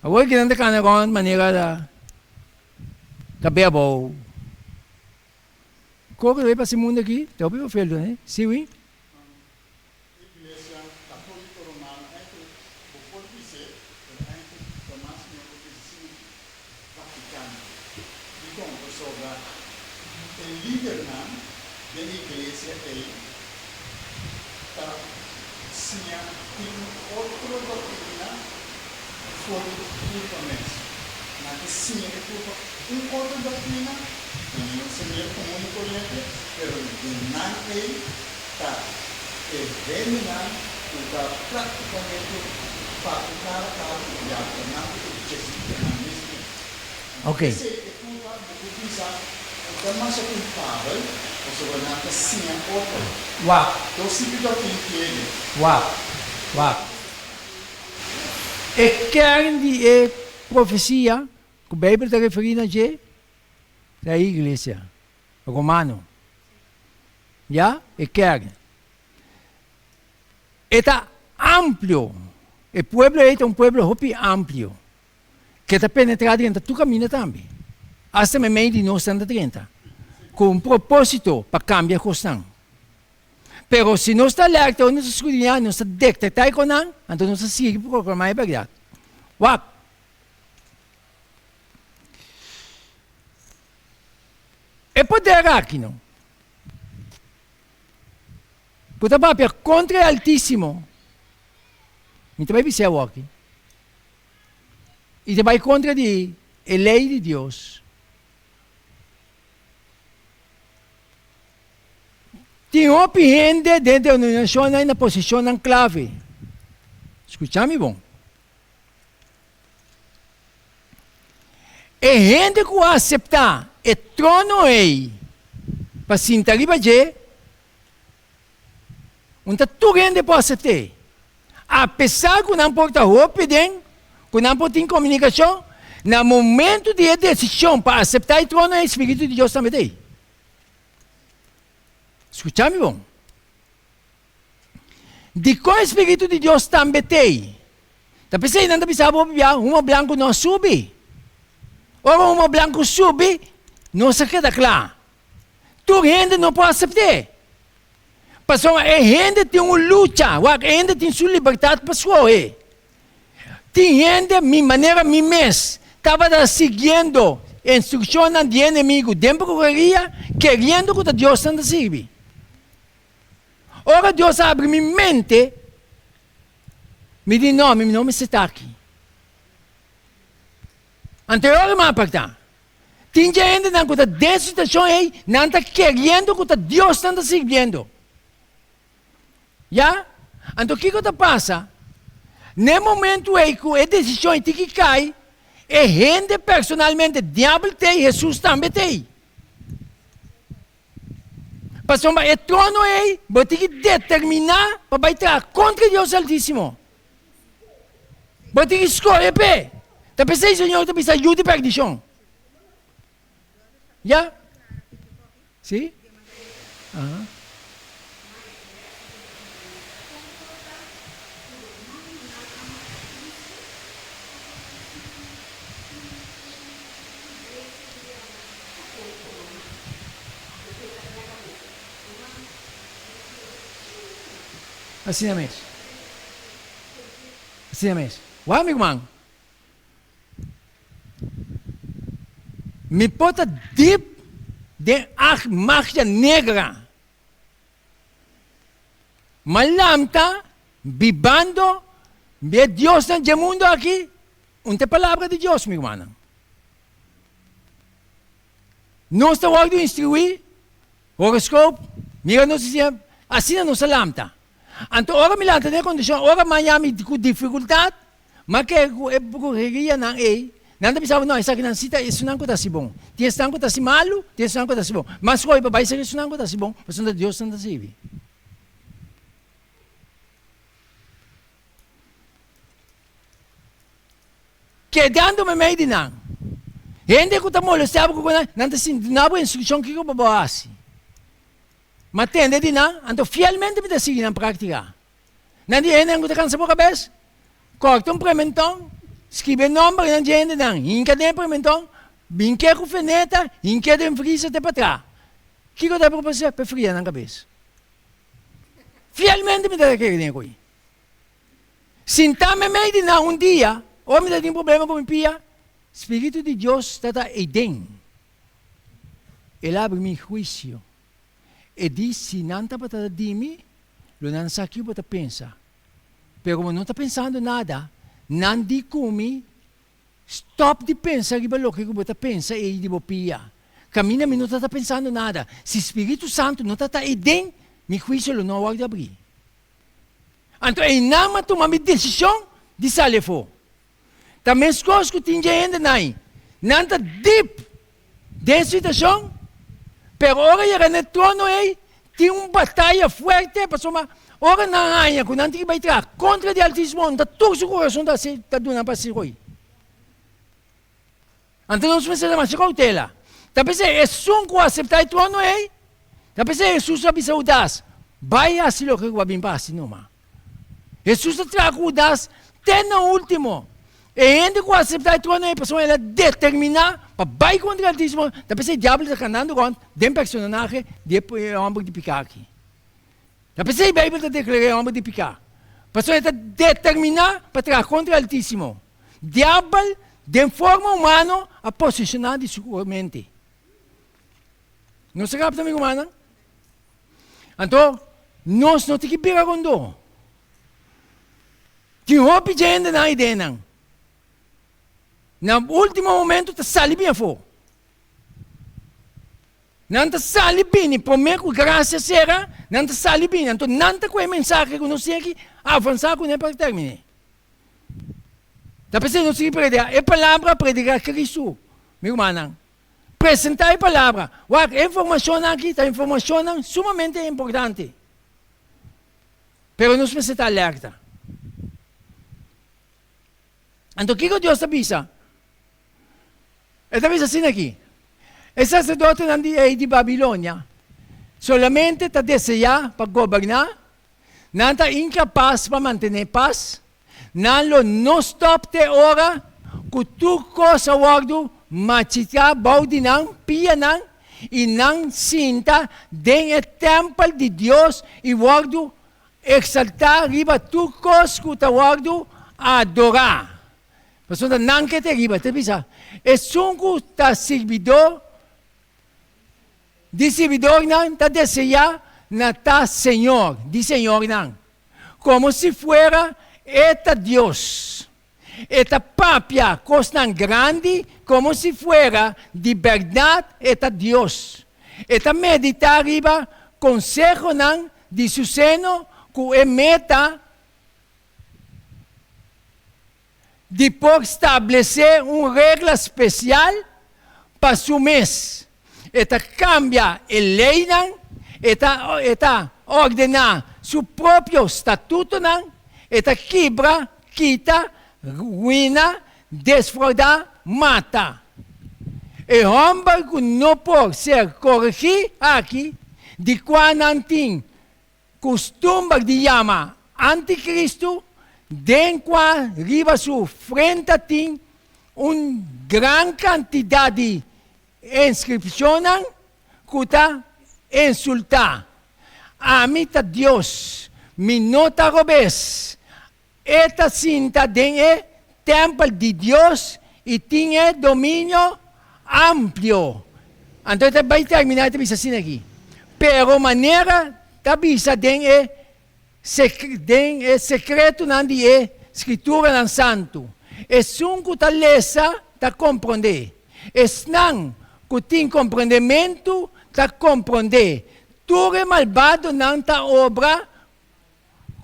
Awor ki nan ta kana rònt manera ta kab'é abou. Kiko ta bai pasa e mundu aki? Ta hopi verveldo, ne? Si wi? Iglesia Católico Romano eigenlijk bo por bis'é, pero eigenlijk ta mas mihó bo bisa si Vaticano. Dikon? Pasobra e lidernan den e iglesia ei ta siña tin un otro doktrina for di kurpa mes. Nan ta siña e kurpa un otro doktrina, nan no siñ'é komun i koriente, pero den nan ei ta e hendenan ku ta práktikamente papia kara kara ku diabel, ta nan ku ta jesuitanan mes mes. Anto p'esei e kurpa bo por bisa ku ta masha kulpabel pasobra nan ta siña otro. Wak. Dos tipi doktrina kere. Wak. Wak. E kern di e profesia ku Beibel ta referí na dje ta e iglesia romano. Ya, e kern. E ta amplio. E pueblo ei ta un pueblo hopi amplio, ke ta penetrá drenta tur kaminda tambe. Asta meimei di nos nan ta drenta, ku un propósito pa kambia kosnan. Pero si nos ta alerta ora nos ta skrudiñá, nos ta detektá e konan, anto nos ta sigui proklamá e bèrdat. Wak! E poder aki no, ku ta papia kontra e Altísimo, mi ta bai bis'é awoki, i ta bai kontra di e lei di Dios. Tin hopi hende den denominashonnan i na posishonnan klave. Skucha mi bon. E hende ku a aseptá e trono ei pa sinta riba dje, un ta tur hende por asept'é. Apesar ku nan por ta hopi den, ku nan por tin komunikashon, na momentu di e desishon pa aseptá e trono ei, spiritu di Dios tambe ta ei. Skucha mi bon. Dikon e spiritu di Dios tambe t'ei? Ta p'esei nan ta bisa bo hopi bia, humo blanku no a subi. Ora humo blanku subi, nos a keda kla. Tur hende no por asept'é. Pasobra e hende tin un lucha, wak, e hende tin su libertat pa skohe. Tin hende, mi manera mi mes, tabata siguiendo instrukshonnan di e enemigu den bruheria, keriendo ku ta Dios nan ta sirbi. Ora Dios a abri mi mente, mi di, No, mi no mester ta aki. Anto e ora mi a apartá. Tin dje hendenan ku ta den situashon ei, nan ta keriendo ku ta Dios nan ta sirbiendo. Ya? Anto kiko ta pasa? Na e momentu ei ku e desishon ei tin ki kai, e hende personalmente, diabel t'ei, Hesus tambe t'ei. Pasobra e trono ei bo tin ki determiná pa bai traha kontra Dios Altísimo. Bo tin ki skohe p'e. Ta p'esei Señor ta bisa yu di pèrdishon. Ya? Sí? Aha. Asina mes. Asina mes. Wak mi ruman. Mi por ta dip den ag magia negra. Ma lamta bibando e diosnan dje mundo aki, un ta e palabra di Dios, mi rumannan. Nos ta wòrdu instruí. Horoscoop, mira nos disia, asina nos a lamta. Anto ora mi lanta den e kondishon, ora maña mi ku difikultat, m'a kere ku e brujerianan ei, nan ta bisa bo, no, esakinan si ta esunnan ku ta hasi bon. Tin esnan ku ta hasi malu, tin esnan ku ta hasi bon. M'a skohe pa bai serka esunnan ku ta hasi bon, pasobra ta Dios nan ta sirbi. Kedando meimei di nan. Hende ku ta molestiá bo ku nan, nan ta sinti duna bo instrukshon kiko pa bo hasi. Ma tende di nan, anto fielmente mi ta sigui nan práktika. Nan di hendenan ku ta kansa bo kabes, kòrta un prementon, skibi e nòmbernan di hendenan, hinka den e prementon, bink'é ku feneta, hink'é den friza te patrá. Kiko ta e propósito? Pa e fria nan kabes. Fielmente mi ta kere den e ko'i. Sintá meimei di nan un dia, ora mi ta tin problema ku mi pia, Spiritu di Dios ta ta eiden. El abri mi huisio. E di, Si nan tabata ta di mi, lo nan sa kiko bo ta pensa. Pero bo no ta pensando nada, nan di ku mi, Stòp di pensa riba loke ku bo ta pensa ei di bo pia. Kaminda mi no ta ta pensando nada. Si Spiritu Santu no ta ta eiden, mi huisio lo no a wòrdu abrí. Anto einan a tuma mi desishon di sali afó. Ta meskos ku tin dje hendenan ei. Nan ta dip den situashon, pero ora yega na e trono ei, tin un bataya fuerte, pasobra ora nan haña ku nan tin ki bai traha kontra di Altísimo, ta tur su kurason ta hasi, ta duna pa hasi roi. Anto nos mester ta masha koutela. Ta p'esei esun ku aseptá e trono ei, ta p'esei Hesus a bisa Hudas, Bai hasi loke ku bo a bin pa hasi numa. Hesus a traha ku Hudas te na último. E hende ku aseptá e trono ei pasobra el a determiná pa bai kontra Altísimo, ta p'esei diabel ta kanando rònt den personanahe di e hòmber di piká aki. Ta p'esei Beibel ta deklará e hòmber di piká, pasobra e ta determiná pa traha kontra Altísimo. Diabel den forma humano a posishoná di su mente. Nos ta kapta mi rumannan? Anto nos no tin ki bira rondó. Tin hopi dje hendenan ei den nan. Na último momento ta sali bin afó. Nan ta sali bini promé ku grasia sera, nan ta sali bini. Anto nan ta ku e mensahe ku nos tin aki avansá kuné pa terminé. Ta p'esei nos tin ki prediká e palabra, prediká Kristu, mi rumannan. Presentá e palabra. Wak, e informashonnan aki ta informashonnan sumamente importante. Pero nos mester ta alerta. Anto kiko Dios ta bisa? E ta bisa asina aki, E saserdotenan di ei di Babilonia solamente ta deseá pa goberná, nan ta inkapas pa mantené pas, nan lo no stòp te ora ku tur kos a wòrdu machiká bou di nan pianan i nan sinta den e tèmpel di Dios i wòrdu eksaltá riba tur kos ku ta wòrdu adorá. Pasobra nan ke ta riba, ta bisa, Esun ku ta sirbidó di sirbidornan ta deseá na ta señor di señornan, komo si fuera e ta Dios. E ta papia kosnan grandi komo si fuera di bèrdat e ta Dios. E ta meditá riba konsehonan di su seno ku e meta di por stablesé un regla spesial pa su mes. E ta kambia e leinan, e ta e ta ordená su propio statutonan, e ta kibra, kita, ruina, desfraudá, mata. E hòmber ku no por ser koregí aki, di kua nan tin Kustumber di yama Antikristu, den kua riba su frenta tin un gran kantidat di inskripshonnan ku ta insultá, Ami ta Dios, mi no ta robes. E ta sinta den e tèmpel di Dios i tin e dominio amplio. Anto e ta bai terminá, e ta bisa asina aki, Pero manera ta bisa den e den e sekretonan di e Skrituranan Santu, esun ku ta lesa ta komprondé, esnan ku tin komprondementu. ta komprondé. Tur e malbadonan ta obra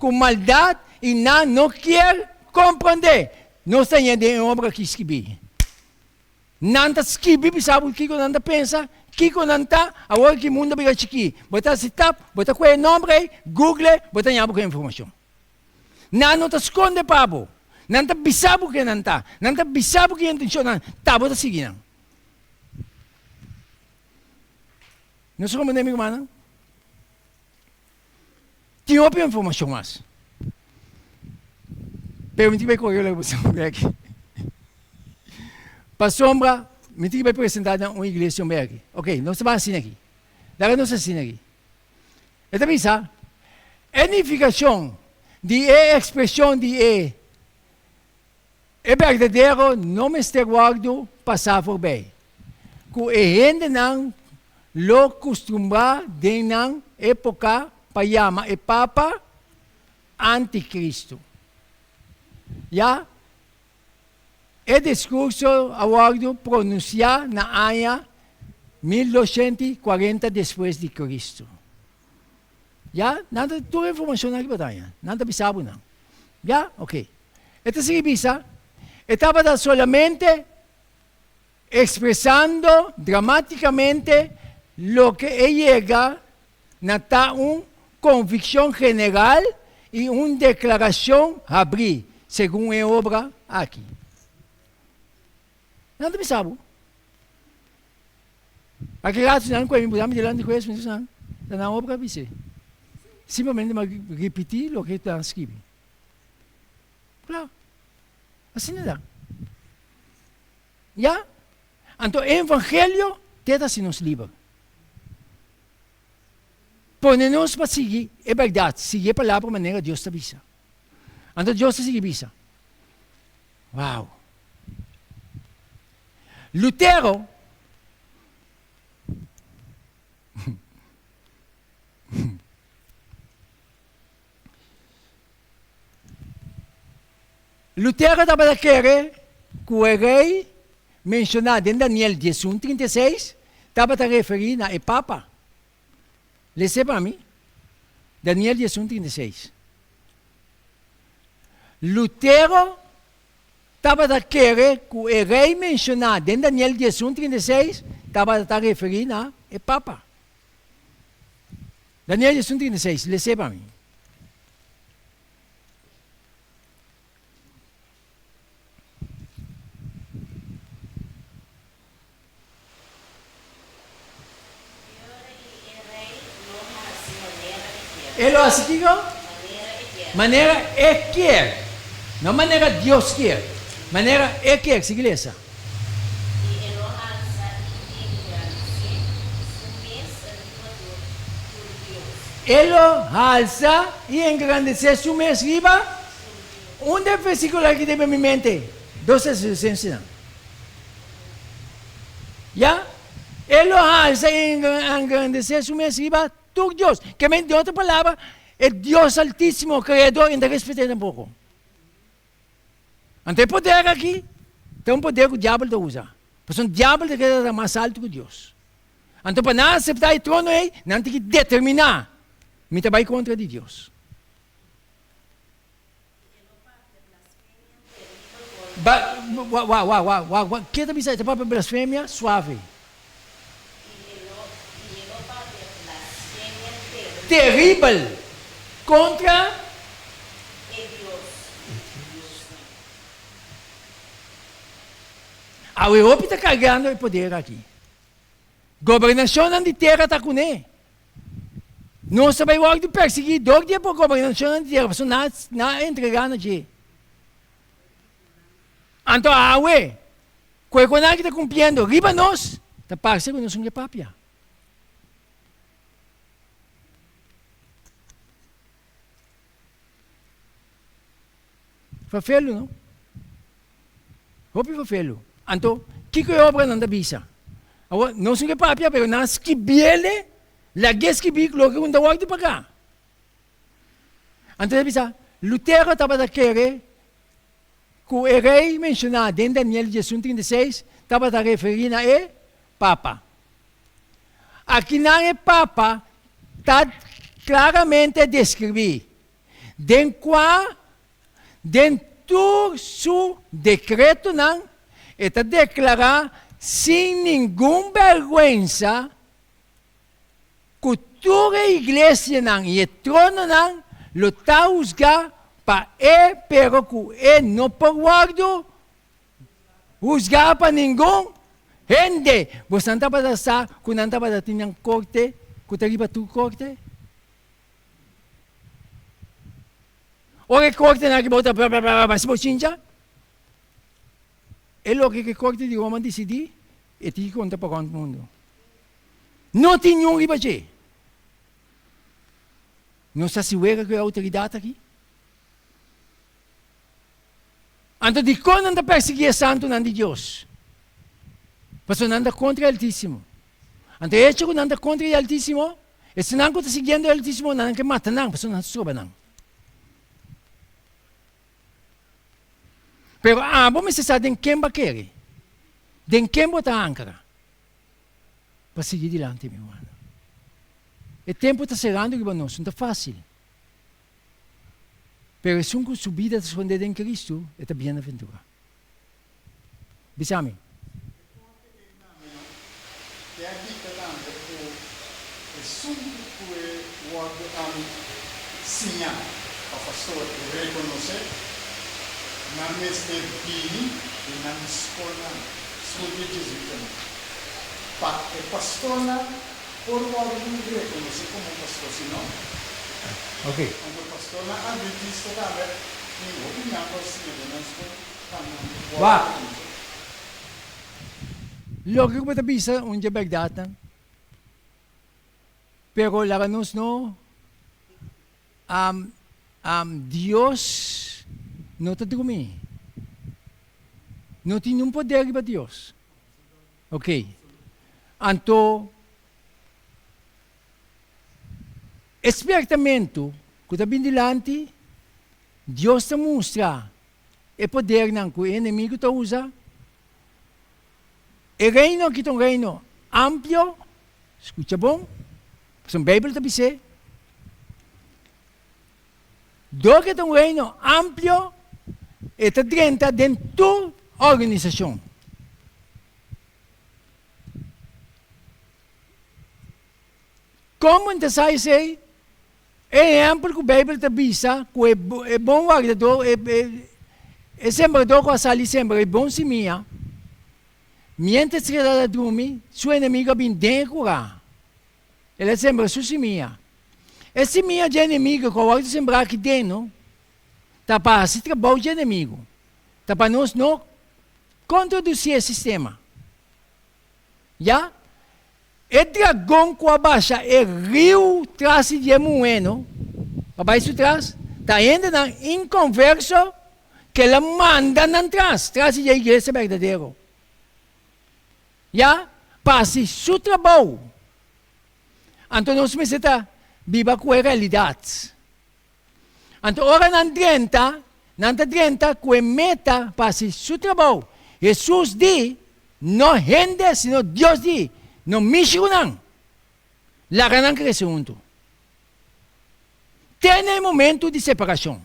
ku maldat i nan no kier komprondé. Nos ta ña den e obra aki skibí. Nan ta skibi bisa bo kiko nan ta pensa, kiko nan ta, awor ki mundo a bira chikí. Bo ta hasi tap, bo ta kohe e nomber ei, google, bo ta ña bo ku e informashon. Nan no ta skonde pa bo. Nan ta bisa bo ken nan ta. Nan ta bisa bo ki intenshon nan ta, bo ta sigui nan. Nos a komprendé mi rumannan? Tin hopi informashon mas. Pero mi tin bai kore loke bo sa aki. Pasobra mi tin bai presentá na un iglesia un bai aki. Ok, nos ta bai asina aki. Laga nos asina aki. E ta bisa, e nifikashon di e ekspreshon di e E berdadero no mester wòrdu pasá forbei, ku e hendenan lo kustumbrá den nan époka pa yama e Papa Antikristu. Ya e diskurso a wòrdu pronunsiá na aña 1240 despues di Kristu. Ya, nan ta tur e informashonnan ki bo ta haña, nan ta bisa bo nan. Ya, oke. E ta sigui bisa, E tabata solamente ekspresando dramatikamente loke e yega na ta un konvikshon general i un deklarashon habrí, segun e obra aki. Nan ta bisa bo. Aki ratu nan ku mi buta mi dilanti hues mi nan ta nan obra bis'é. Simplemente mi a ripití loke nan skibi. Kla. Asina ta. Ya. Anto e evangelio te ta hasi nos liber. Pone nos pa sigui e bèrdat, sigui e palabra manera Dios ta bisa. Anto Dios ta sigui bisa. Wow! Lutero Lutero tabata kere ku e rei menshoná den Daniel 11, 36 tabata referí na e papa. Lese pa mi, Daniel 11, 36. Lutero tabata kere ku e rei menshoná den Daniel 11, 36 tabata ta referí na e papa. Daniel 11, 36, lese pa mi. E ora ei e rei lo hasi manera e kier. E lo hasi kiko? Manera e kier. Manera e kier. No manera Dios kier. Manera e kier. Sigui lesa. I e lo halsa i engrandesé su mes riba tur dios. E lo halsa i engrandesé su mes riba? Unda e versíkulo aki ta bin mi mente? Dos Tesalonicensenan. Ya, e lo halsa i engrandesé su mes riba tur dios. Ke men, den otro palabra, e Dios Altísimo, Kreador, e no ta respet'é tampoko. Anto e poder aki ta un poder ku diabel ta usa. Pasobra diabel ta kere ta mas altu ku Dios. Anto pa nan aseptá e trono ei, nan tin ki determiná, Mi ta bai kontra di Dios. Ba, wa, wa, wa, wa, wa, wa, ke ta bisa? E ta papia blasfemia suave. Teribel kontra e Dios. Awe hopi ta kargando e poder aki. Gobernashonnan di tera ta kuné. Nos ta bai wòrdu persiguí dor di e gobernashonnan di tera pasobra nan a entregá na dje. Anto awe, ku e konan aki ta kumpliendo riba nos, ta parse ku nos no ke papia. Ferfelu, no? Hopi ferfelu. Anto, kiko e obranan ta bisa? Awor, nos no ke papia, pero nan a skibiele, lag'é skibí loke ku no ta wòrdu pagá. Anto e ta bisa, Lutero tabata kere ku e rei menshoná den Daniel 11, 36 tabata referí na e papa. Akinan e Papa ta klaramente deskribí, den kua den tur su dekretonan e ta deklará sin ningun bèrgwensa ku tur e iglesianan i e trononan lo ta husgá pa e, pero ku e no por wòrdu husgá pa ningun hende. Bosan tabata sa ku nan tabata tin nan korte ku ta riba tur korte? Ora e kortenan aki bo ta bla bla bla bla si bo chincha, e loke ku e korte di Roma disidí e tin ki konta pa rònt mundu. No tin niun riba dje. Nos ta hasi wega ku e outoridat aki? Anto dikon nan ta persiguí e santunan di Dios? Pasobra nan ta kontra e Altísimo. Anto e echo ku nan ta kontra e Altísimo, esnan ku ta siguiendo e Altísimo, nan ke mata nan, pasobra nan ta stroba nan. Pero abo mester sa den ken bo a kere, den ken bo ta ankra pa sigui dilanti, mi rumannan. E tempu ta serando riba nos, no ta fásil. Pero esun ku su bida ta skondé den Kristu, e ta bienaventurá. Bisa mi. E korte ei tambe no te a dikta tambe ku esun ku e wòrdu siñá pa pastor i rekonosé, nan mester bini den nan skolnan, skol di e jesuitanan, pa e pastornan por wòrdu rekonosé komo pastor, si no, anto pastornan adventista tambe tin hopi nan ku a siña den nan skol. Wak! Loke ku bo ta bisa un dje bèrdatnan, pero laga nos no Dios no ta drumí. No tin niun poder riba Dios. Oke. Anto e spiertamentu ku ta bin dilanti, Dios ta mustra E podernan ku e enemigu ta usa. E reino aki ta un reino amplio, skucha bon, pasobra Beibel ta bis'é. Dor ku e ta un reino amplio, e ta drenta den tur organisashon. Kon bo ta sa esei? E ehèmpel ku Beibel ta bisa ku e bon wardadó, e sembradó ku a sali sembra e bon simia, miéntras ku el a drumi, su enemigu a bin den e kurá. El a sembra su simia. E simia dje enemigu ku a wòrdu sembrá aki den no ta pa hasi trabou dje enemigu, ta pa nos no kontradusí e sistema. Ya. E dragon ku a basha e riu tras di e muhé no, pa bai su tras, ta hendenan inkonverso ku el a manda nan tras, tras di e iglesia berdadero. Ya, pa hasi su trabou. Anto nos mester ta biba ku e realidat. Anto ora nan drenta, nan ta drenta ku e meta pa hasi su trabou. Hesus di, No hende, sino Dios di, No mishi ku nan. Laga nan krese huntu. Te na e momentu di separashon,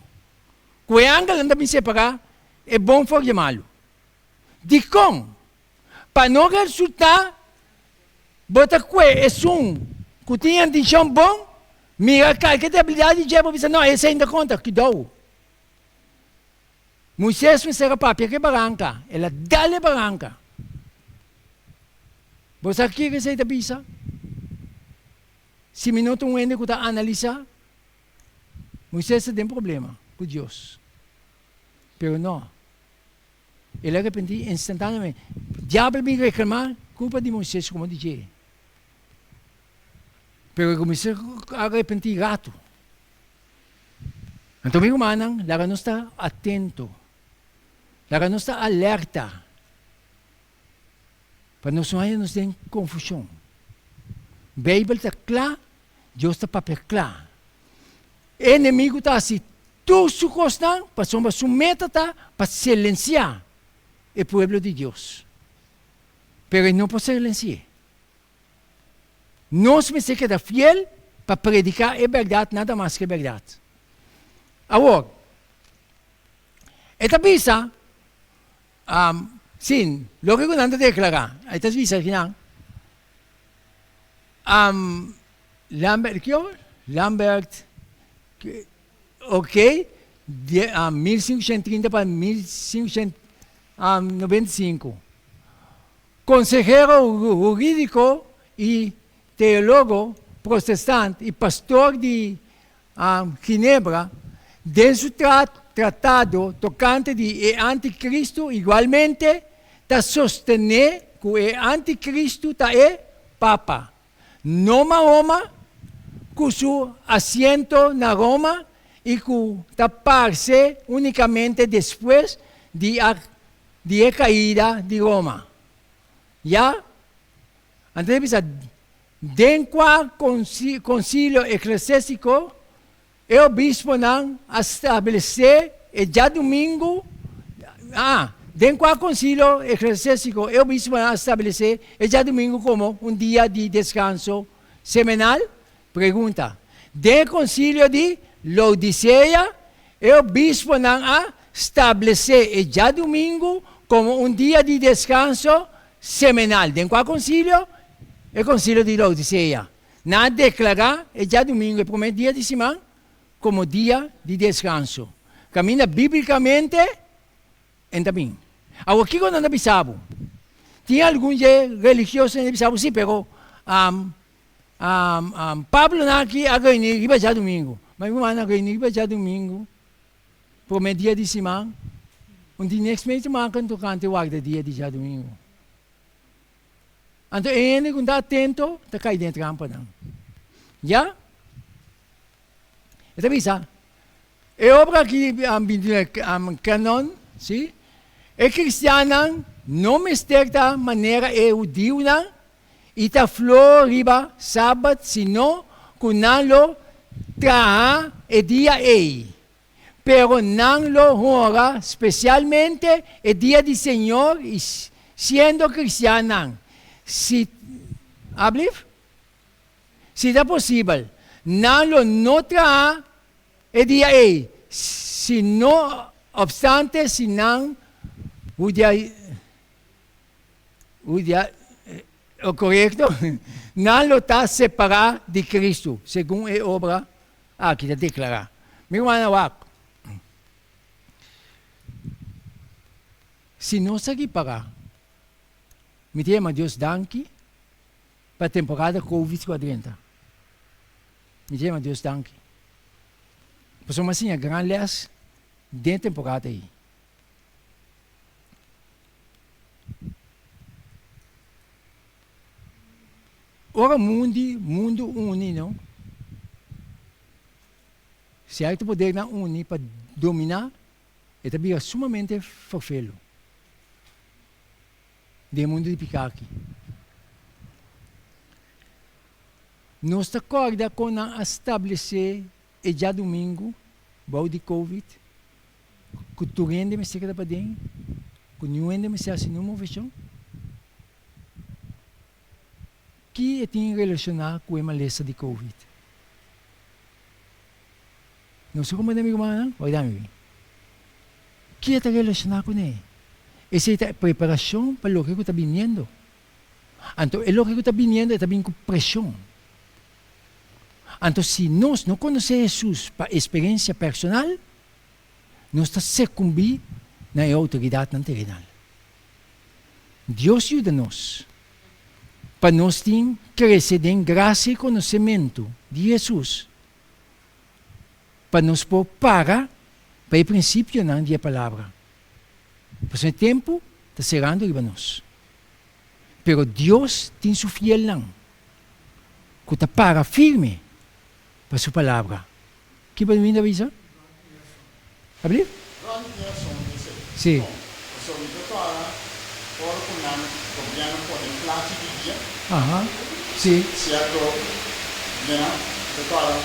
ku e angelnan ta bin separá e bon for di e malu. Dikon? Pa no resultá bo ta kue esun ku tin intenshon bon, mira kalke debilidat di dje, bo bisa, No, esei no ta konta, kidou. Moisés mester a papia ku e baranka, el a dal e baranka. Bo sa kiko esei ta bisa? Si mi no ta un hende ku ta analisá, Moisés ta den problema ku Dios. Pero no. El a repentí instantáneamente. Diabel bin reklamá kulpa di Moisés komo di dje. Pero e kuminsá a repentí ratu. Anto mi rumannan, laga nos ta atento, laga nos ta alerta pa nos no haña nos den konfushon. Beibel ta kla, Dios ta papia kla. E enemigu ta hasi tur su kosnan pasobra su meta ta pa silensiá e pueblo di Dios. Pero e no por silensi'é. Nos mester keda fiel pa prediká e bèrdat, nada mas ku e bèrdat. Awor, e ta bisa, sí, loke ku nan ta deklará, e ta bisa akinan, Lambert, kiko? Lambert, ok, 1530 pa 1595. Konsehero hurídiko i teólogo protestant i pastor di Ginebra, den su tratado tokante di e antikristu igualmente ta sostené ku e antikristu ta e Papa, no Mahoma, ku su asiento na Roma i ku ta parse únikamente despues di a di e kaida di Roma. Ya, anto e bisa, Den kua konsilio eklesiástiko e obisponan a stablesé e djadumingu, a, den kua konsilio eklesiástiko e obisponan a stablesé e djadumingu komo un dia di deskanso semanal? Pregunta. Den e konsilio di Laodisea E obisponan a stablesé e djadumingu komo un dia di deskanso semanal. Den kua konsilio? E Konsilio di Laodisea. Nan a deklará e djadumingu, e promé dia di siman, komo dia di deskanso. Kaminda bíblikamente en ta bin. Awor, kiko nan ta bisa bo? Tin algun dje religiosonan ta bisa bo, Sí, pero Pablo nan aki a reuní riba djadumingu. Ma mi rumannan reuní riba djadumingu, promé dia di siman, un di niks mei ta maka tokante warda dia di djadumingu. Anto e hende ku no ta atento ta kai den e trampanan. Ya? E ta bisa, E obra aki binti kanon, sí, e kristiannan no mester ta manera e hudiunan i ta flor riba Sabat, sino ku nan lo traha e dia ei. Pero nan lo honra spesialmente e dia di Señor i siendo kristiannan, si, ablief? Si ta posibel, nan lo no traha e dia ei, si no opstante si nan hudia, hudia, korekto, nan lo ta separá di Kristu, segun e obra aki ta deklará. Mi rumannan, wak. Si nos a ripará, mi ta yama Dios danki Pa temporada covid ku a drenta. Mi ta yama Dios danki. Pasobra mi a siña gran lès den e temporada ei. Ora mundi mundu uni no, sierto podernan uni pa dominá, e ta bira sumamente ferfelu. Den e mundu di piká aki. Nos ta kòrda kon nan a stablesé e djadumingu bou di covid, ku tur hende mester keda paden, ku niun hende mester hasi niun moveshon? Ki e tin relashoná ku e malesa di covid? Nos ta komprendé mi rumannan? Wak mi bin. Ki e ta relashoná kuné? Esei ta e preparashon pa loke ku ta biniendo. Anto e loke ku ta biniendo e ta bin ku preshon. Anto si nos no konosé Hesus pa eksperensia personal, nos ta sekumbí na e outoridatnan terenal. Dios yuda nos pa nos tin krese den grasia i konosementu di Hesus. Pa nos por para pa e prinsipionan di e Palabra. Pasobra e tempu ta serando riba nos. Pero Dios tin su fielnan ku ta para firme pa su Palabra. Ki bo ta bisa? Abrir? Ron tin rason den esei. Sí. Bon, pasobra mi ta kòrda ora ku nan gobièrnu pone plachi di dia. Aha, sí. Sierto dianan, mi ta kòrda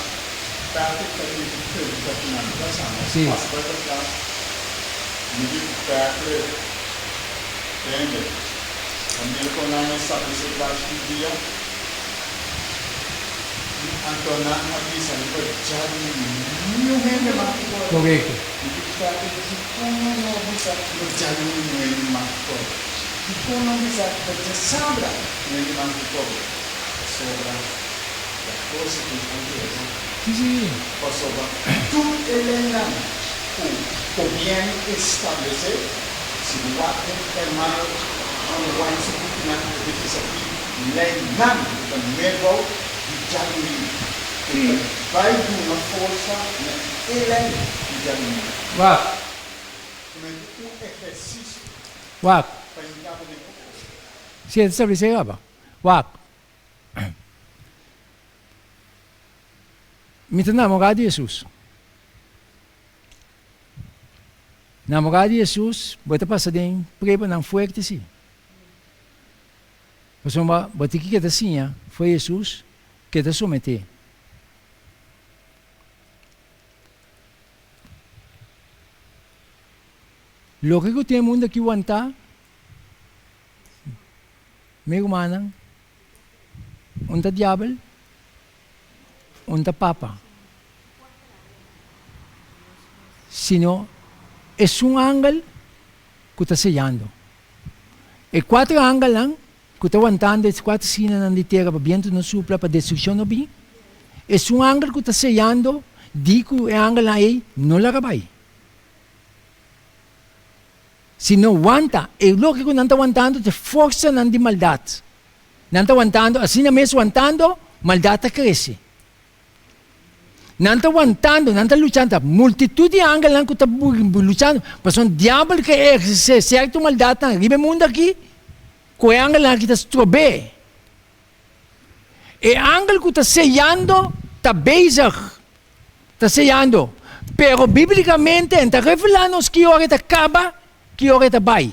Patrick ta bini ku prediká ku nan kasa. Nos Sí. pasa bai pa klas, mi di ku Patrick, Tende, pa mira kon nan a establesé plachi di dia. Anto nan a bisa riba djadumingu niun hende mas ku kore. Korekto. Mi ke bisa e dikon nan no a bisa riba djadumingu niun hende mas ku kore? Dikon nan bisa riba djasabra niun hende mas ku kore? Pasobra ya kos aki a yega. Si, si. Pasobra tur e leinan ku gobièrnu establesé, si bo wak den hermano Juan su bukinan e ta bisa ki leinan ku ta merbou di djadumingu, ku ta bai duna forsa na e lei di djadumingu. Wak. Comete un ehersisio Wak. pa hinka bo den otro. Si e ta establesé kaba. Wak. Mi ta namorá di Hesus. Namorá di Hesus, bo ta pasa den pruebanan fuerte si. Pasobra bo tin ki keda siña for Hesus, keda someté. Loke ku tin e mundu aki wantá, mi rumannan, un ta diabel, un ta papa, sino esun angel ku ta seyando. E kuater angelnan ku ta wantando e kuater skinanan di tera pa bientu no supla, pa destrukshon no bin, esun angel ku ta seyando di ku e angelnan ei no laga bai. Si no wanta, e loke ku nan ta wantando ta e forsanan di maldat. Nan ta wantando, asina mes wantando, maldat ta krese. Nan ta wantando, nan ta luchando, ta multitut di angelnan ku ta luchando, pasobra diabel ke ehersé sierto maldatnan riba e mundu aki, ku e angelnan aki ta strob'é. E angel ku ta seyando ta bezig, ta seyando, pero bíblikamente e no ta revelá nos ki ora e ta kaba, ki ora e ta bai.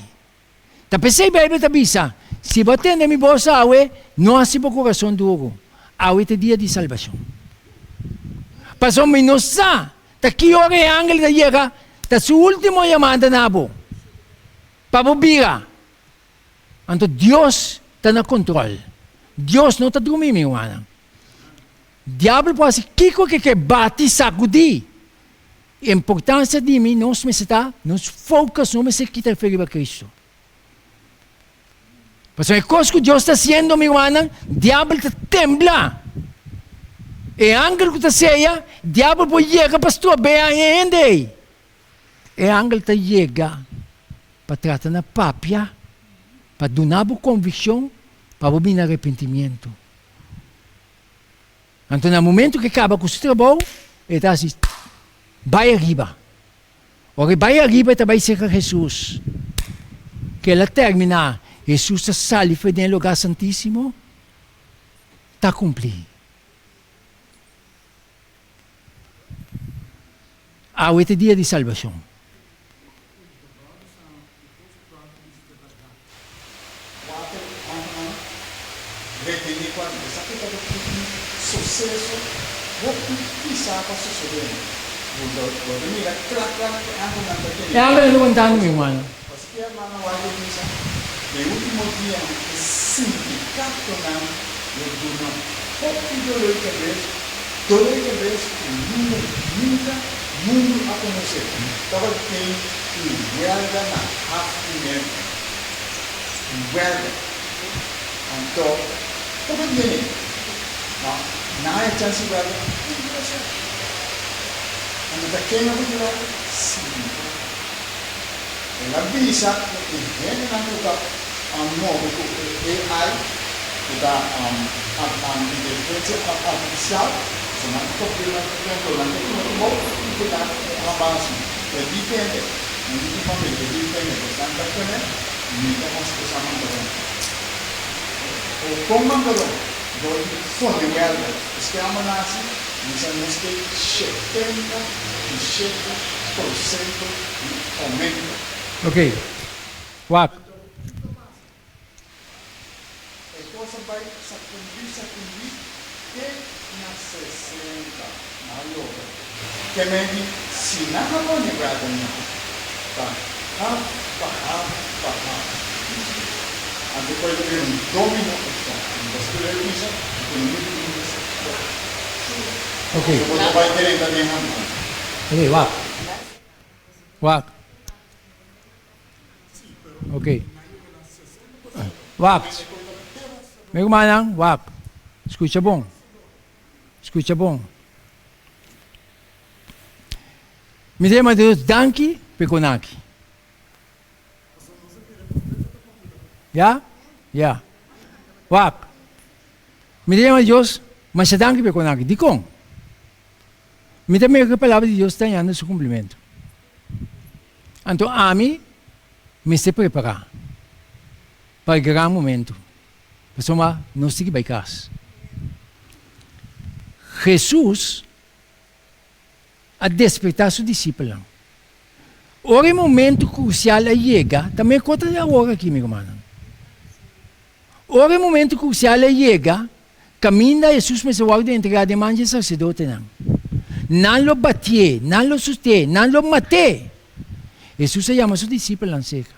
Ta p'esei Beibel ta bisa, Si bo a tende mi bos awe, no hasi bo kurason duru. Awe ta e dia di salbashon. Pasobra mi no sa ta ki ora e angel ta yega, ta su ultimo yamada na bo, pa bo bira. Anto Dios ta na kontrol. Dios no ta drumi, mi rumannan. Diabel por hasi kiko ke ke bati, sakudí. Importancia di mi, nos mester ta, nos focus no mester kita fe riba Cristo. Pasobra e cos cu Dios ta haciendo, mi rumannan, diabel ta tembla. E angel cu ta seya, diabel por yega pa strobea e hende ey. E angel ta yega pa trata na papia, pa duna bo conviccion, pa bo bini arepentimiento. Anto na momento ku e kaba ku su trabou, e ta hasi bai ariba. Ora e bai ariba e ta bai serka Hesus. Ke el a terminá, Hesus ta sali for den e lugá santísimo, ta kumplí. Awe ta e dia di salbashon. Kuater añanan retení ku a Esaki tabata un suseso hopi pisá pa sosodé. Bo ta mira kla kla ku e angelnan ta tene. E angelnan ta wantando mi hermano. Paske e hermano White a bisa, Den último dianan e sindikatonan lo duna hopi dolor di kabes, dolor di kabes ku nunka nunka mundu a konosé. Tabatin un wèlga na haf di Merka. Un wèlga. Anto, poko di hende. No, nan a echa si wèlga un dia so. Anto ta ken a pudi wèlga? Sindikato. El a bisa ku e hendenan ku ta move ku e AI, ku ta inteligensia artifisial, so nan ta topia nan ta nan ta tuma trabou i ku nan a basi. E di hende, no di tin papel, e di hende, esnan ta keme, mi ta hasi ku sa mandaron. O kon mandaron? Dor di pone wèlga. Esei a manasi, mi sa nos ke 77% di oumento. Ok, wak. E kos a bai sakundi sakundi te na 60 na logra. Ke men di si nan a pone wèlga nan ta haf pa haf pa haf. Anto por e ta bira un domino effect. Pasobra e bisa ekonomia di mundu ta stop. Ok. Bo ta bai drenta den hantnan. Ok, wak. Wak. Ok. Wak. Mi rumannan, wak. Skucha bon. Skucha bon. Mi ta yama Dios danki p'e konaki. Ya? Ya. Wak. Mi ta yama Dios masha danki p'e konaki. Dikon? Mi ta mira ku e palabra di Dios ta hañando su kumplimentu. Anto ami mester prepará pa e gran momentu, pasobra nos tin ki bai kas. Hesus a despertá su disipelnan. Ora e momentu krusial a yega, ta mekor ta awor aki, mi rumannan. Ora e momentu krusial a yega, kaminda Hesus mester wòrdu entregá den man dje saserdotenan. Nan lo batié, nan lo sust'é, nan lo mat'é. Hesus a yama su disipelnan serka.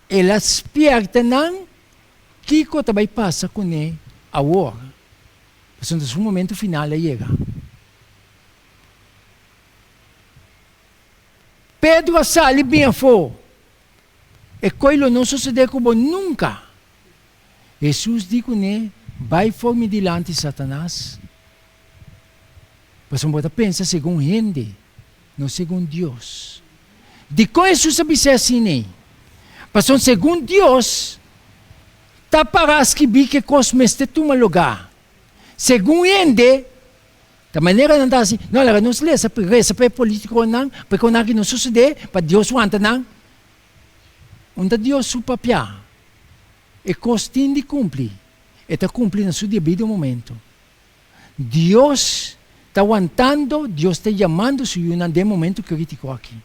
El a spièrta nan kiko ta bai pasa kuné awor, pasobra su momentu final a yega. Pedro a sali bin afó. E koi lo no sosodé ku bo nunka. Hesus di kuné, Bai for mi dilanti, Satanas, pasobra bo ta pensa segun hende, no segun Dios. Dikon Hesus a bis'é asin'ei? Pasobra segun Dios ta pará skibí ku e kos mester tuma lugá. Segun hende, Ta manera nan ta hasi, no laga nos lesa resa pa e politiconan pa e konan aki no sucede pa Dios wanta nan. Un ta Dios su papia, e cos tin di cumpli, e ta cumpli na su debido momento. Dios ta wantando, Dios ta yamando su yunan den momento critico aki.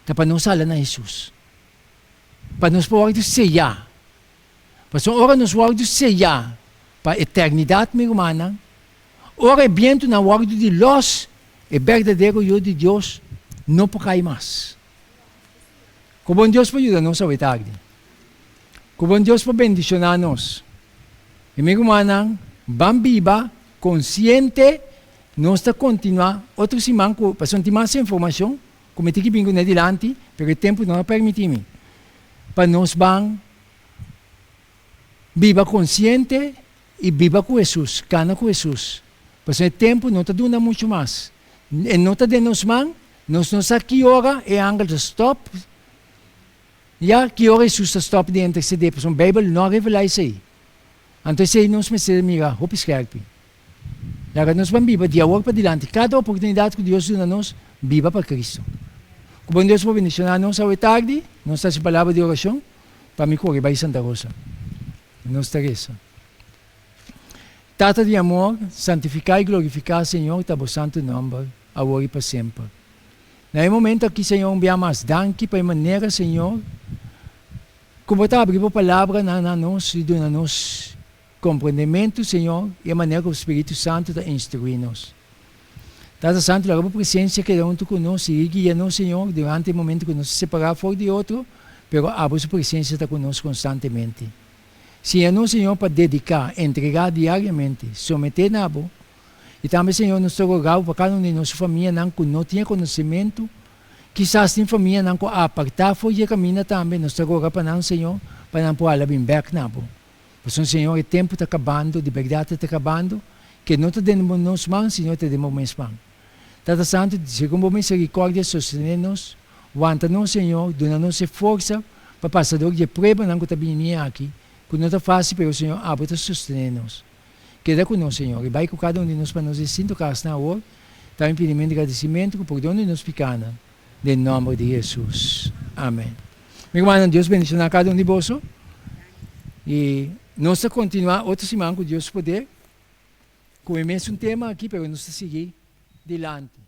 Ta pa nos hala na Jesus. Pa nos por wordo seya. Pasobra ora nos wordo seya pa eternidad mi rumannan, Ora e bientunan wòrdu di lòs, e berdadero Yu di Dios no por kai mas. Ku bon Dios por yuda nos awe tardi. Ku bon Dios por bendishoná nos. I mi rumannan, ban biba konsiente, nos ta kontinuá otro siman ku pasobra tin mas informashon ku mi tin ki bin kuné dilanti, pero e tempu no a permití mi pa nos ban biba konsiente. I biba ku Hesus, kana ku Hesus. Pasobra e tempu no ta duna muchu mas. E no ta den nos man, nos no sa ki ora e angel ta stòp, ya, ki ora Hesus ta stòp di intersedé, pasobra Beibel no a revelá esei. Anto esei nos mester mira hopi skèrpi. Laga nos ban biba di awor padilanti, kada oportunidat ku Dios duna nos, biba pa Kristu. Ku bon Dios por bendishoná nos awe tardi, nos ta hasi palabra di orashon pa mi kore bai Santa Rosa. Nos ta resa. Tata di amor, santifiká i glorifiká, Señor, ta bo santu nòmber, awor i pa semper. Na e momento aki, Señor, un bia mas danki pa e manera, Señor, ku bo ta abri bo palabranan na nos i duna nos komprendementu, Señor, i e manera ku bo Spiritu Santu ta instruí nos. Tata Santu, laga bo presensia keda huntu ku nos, sigui guia nos, Señor, durante e momento ku nos ta separá for di otro, pero abo su presensia ta ku nos konstantemente. Siña nos, Señor, pa dediká, entregá diariamente, someté na bo. I tambe, Señor, nos ta rogá bo pa kada un di nos famianan ku no tin e konosementu, kisas tin famianan ku a apartá for di e kaminda tambe, nos ta roga pa nan, Señor, pa nan por hala bin bèk na bo. Pasobra, Señor, e tempu ta kabando, di bèrdat e ta kabando, ke no ta den nos man, sino ta den bo mes man. Tata Santu, segun bo miserikòrdia sostené nos, wanta nos, Señor, duna nos e forsa pa pasa dor di e pruebanan ku ta bini aki, ku no ta fásil, pero, Señor, abo ta sostené nos. Keda ku nos, Señor, i bai ku kada un di nos pa nos distinto kasnan awor, ta mi pidimentu di gradisimentu ku pordon di nos pikanan, den nòmber di Hesus. Amèn. Mi rumannan, Dios bendishoná kada un di boso. I nos ta kontinuá otro siman ku Dios su poder ku e mesun tema aki, pero nos ta sigui dilanti.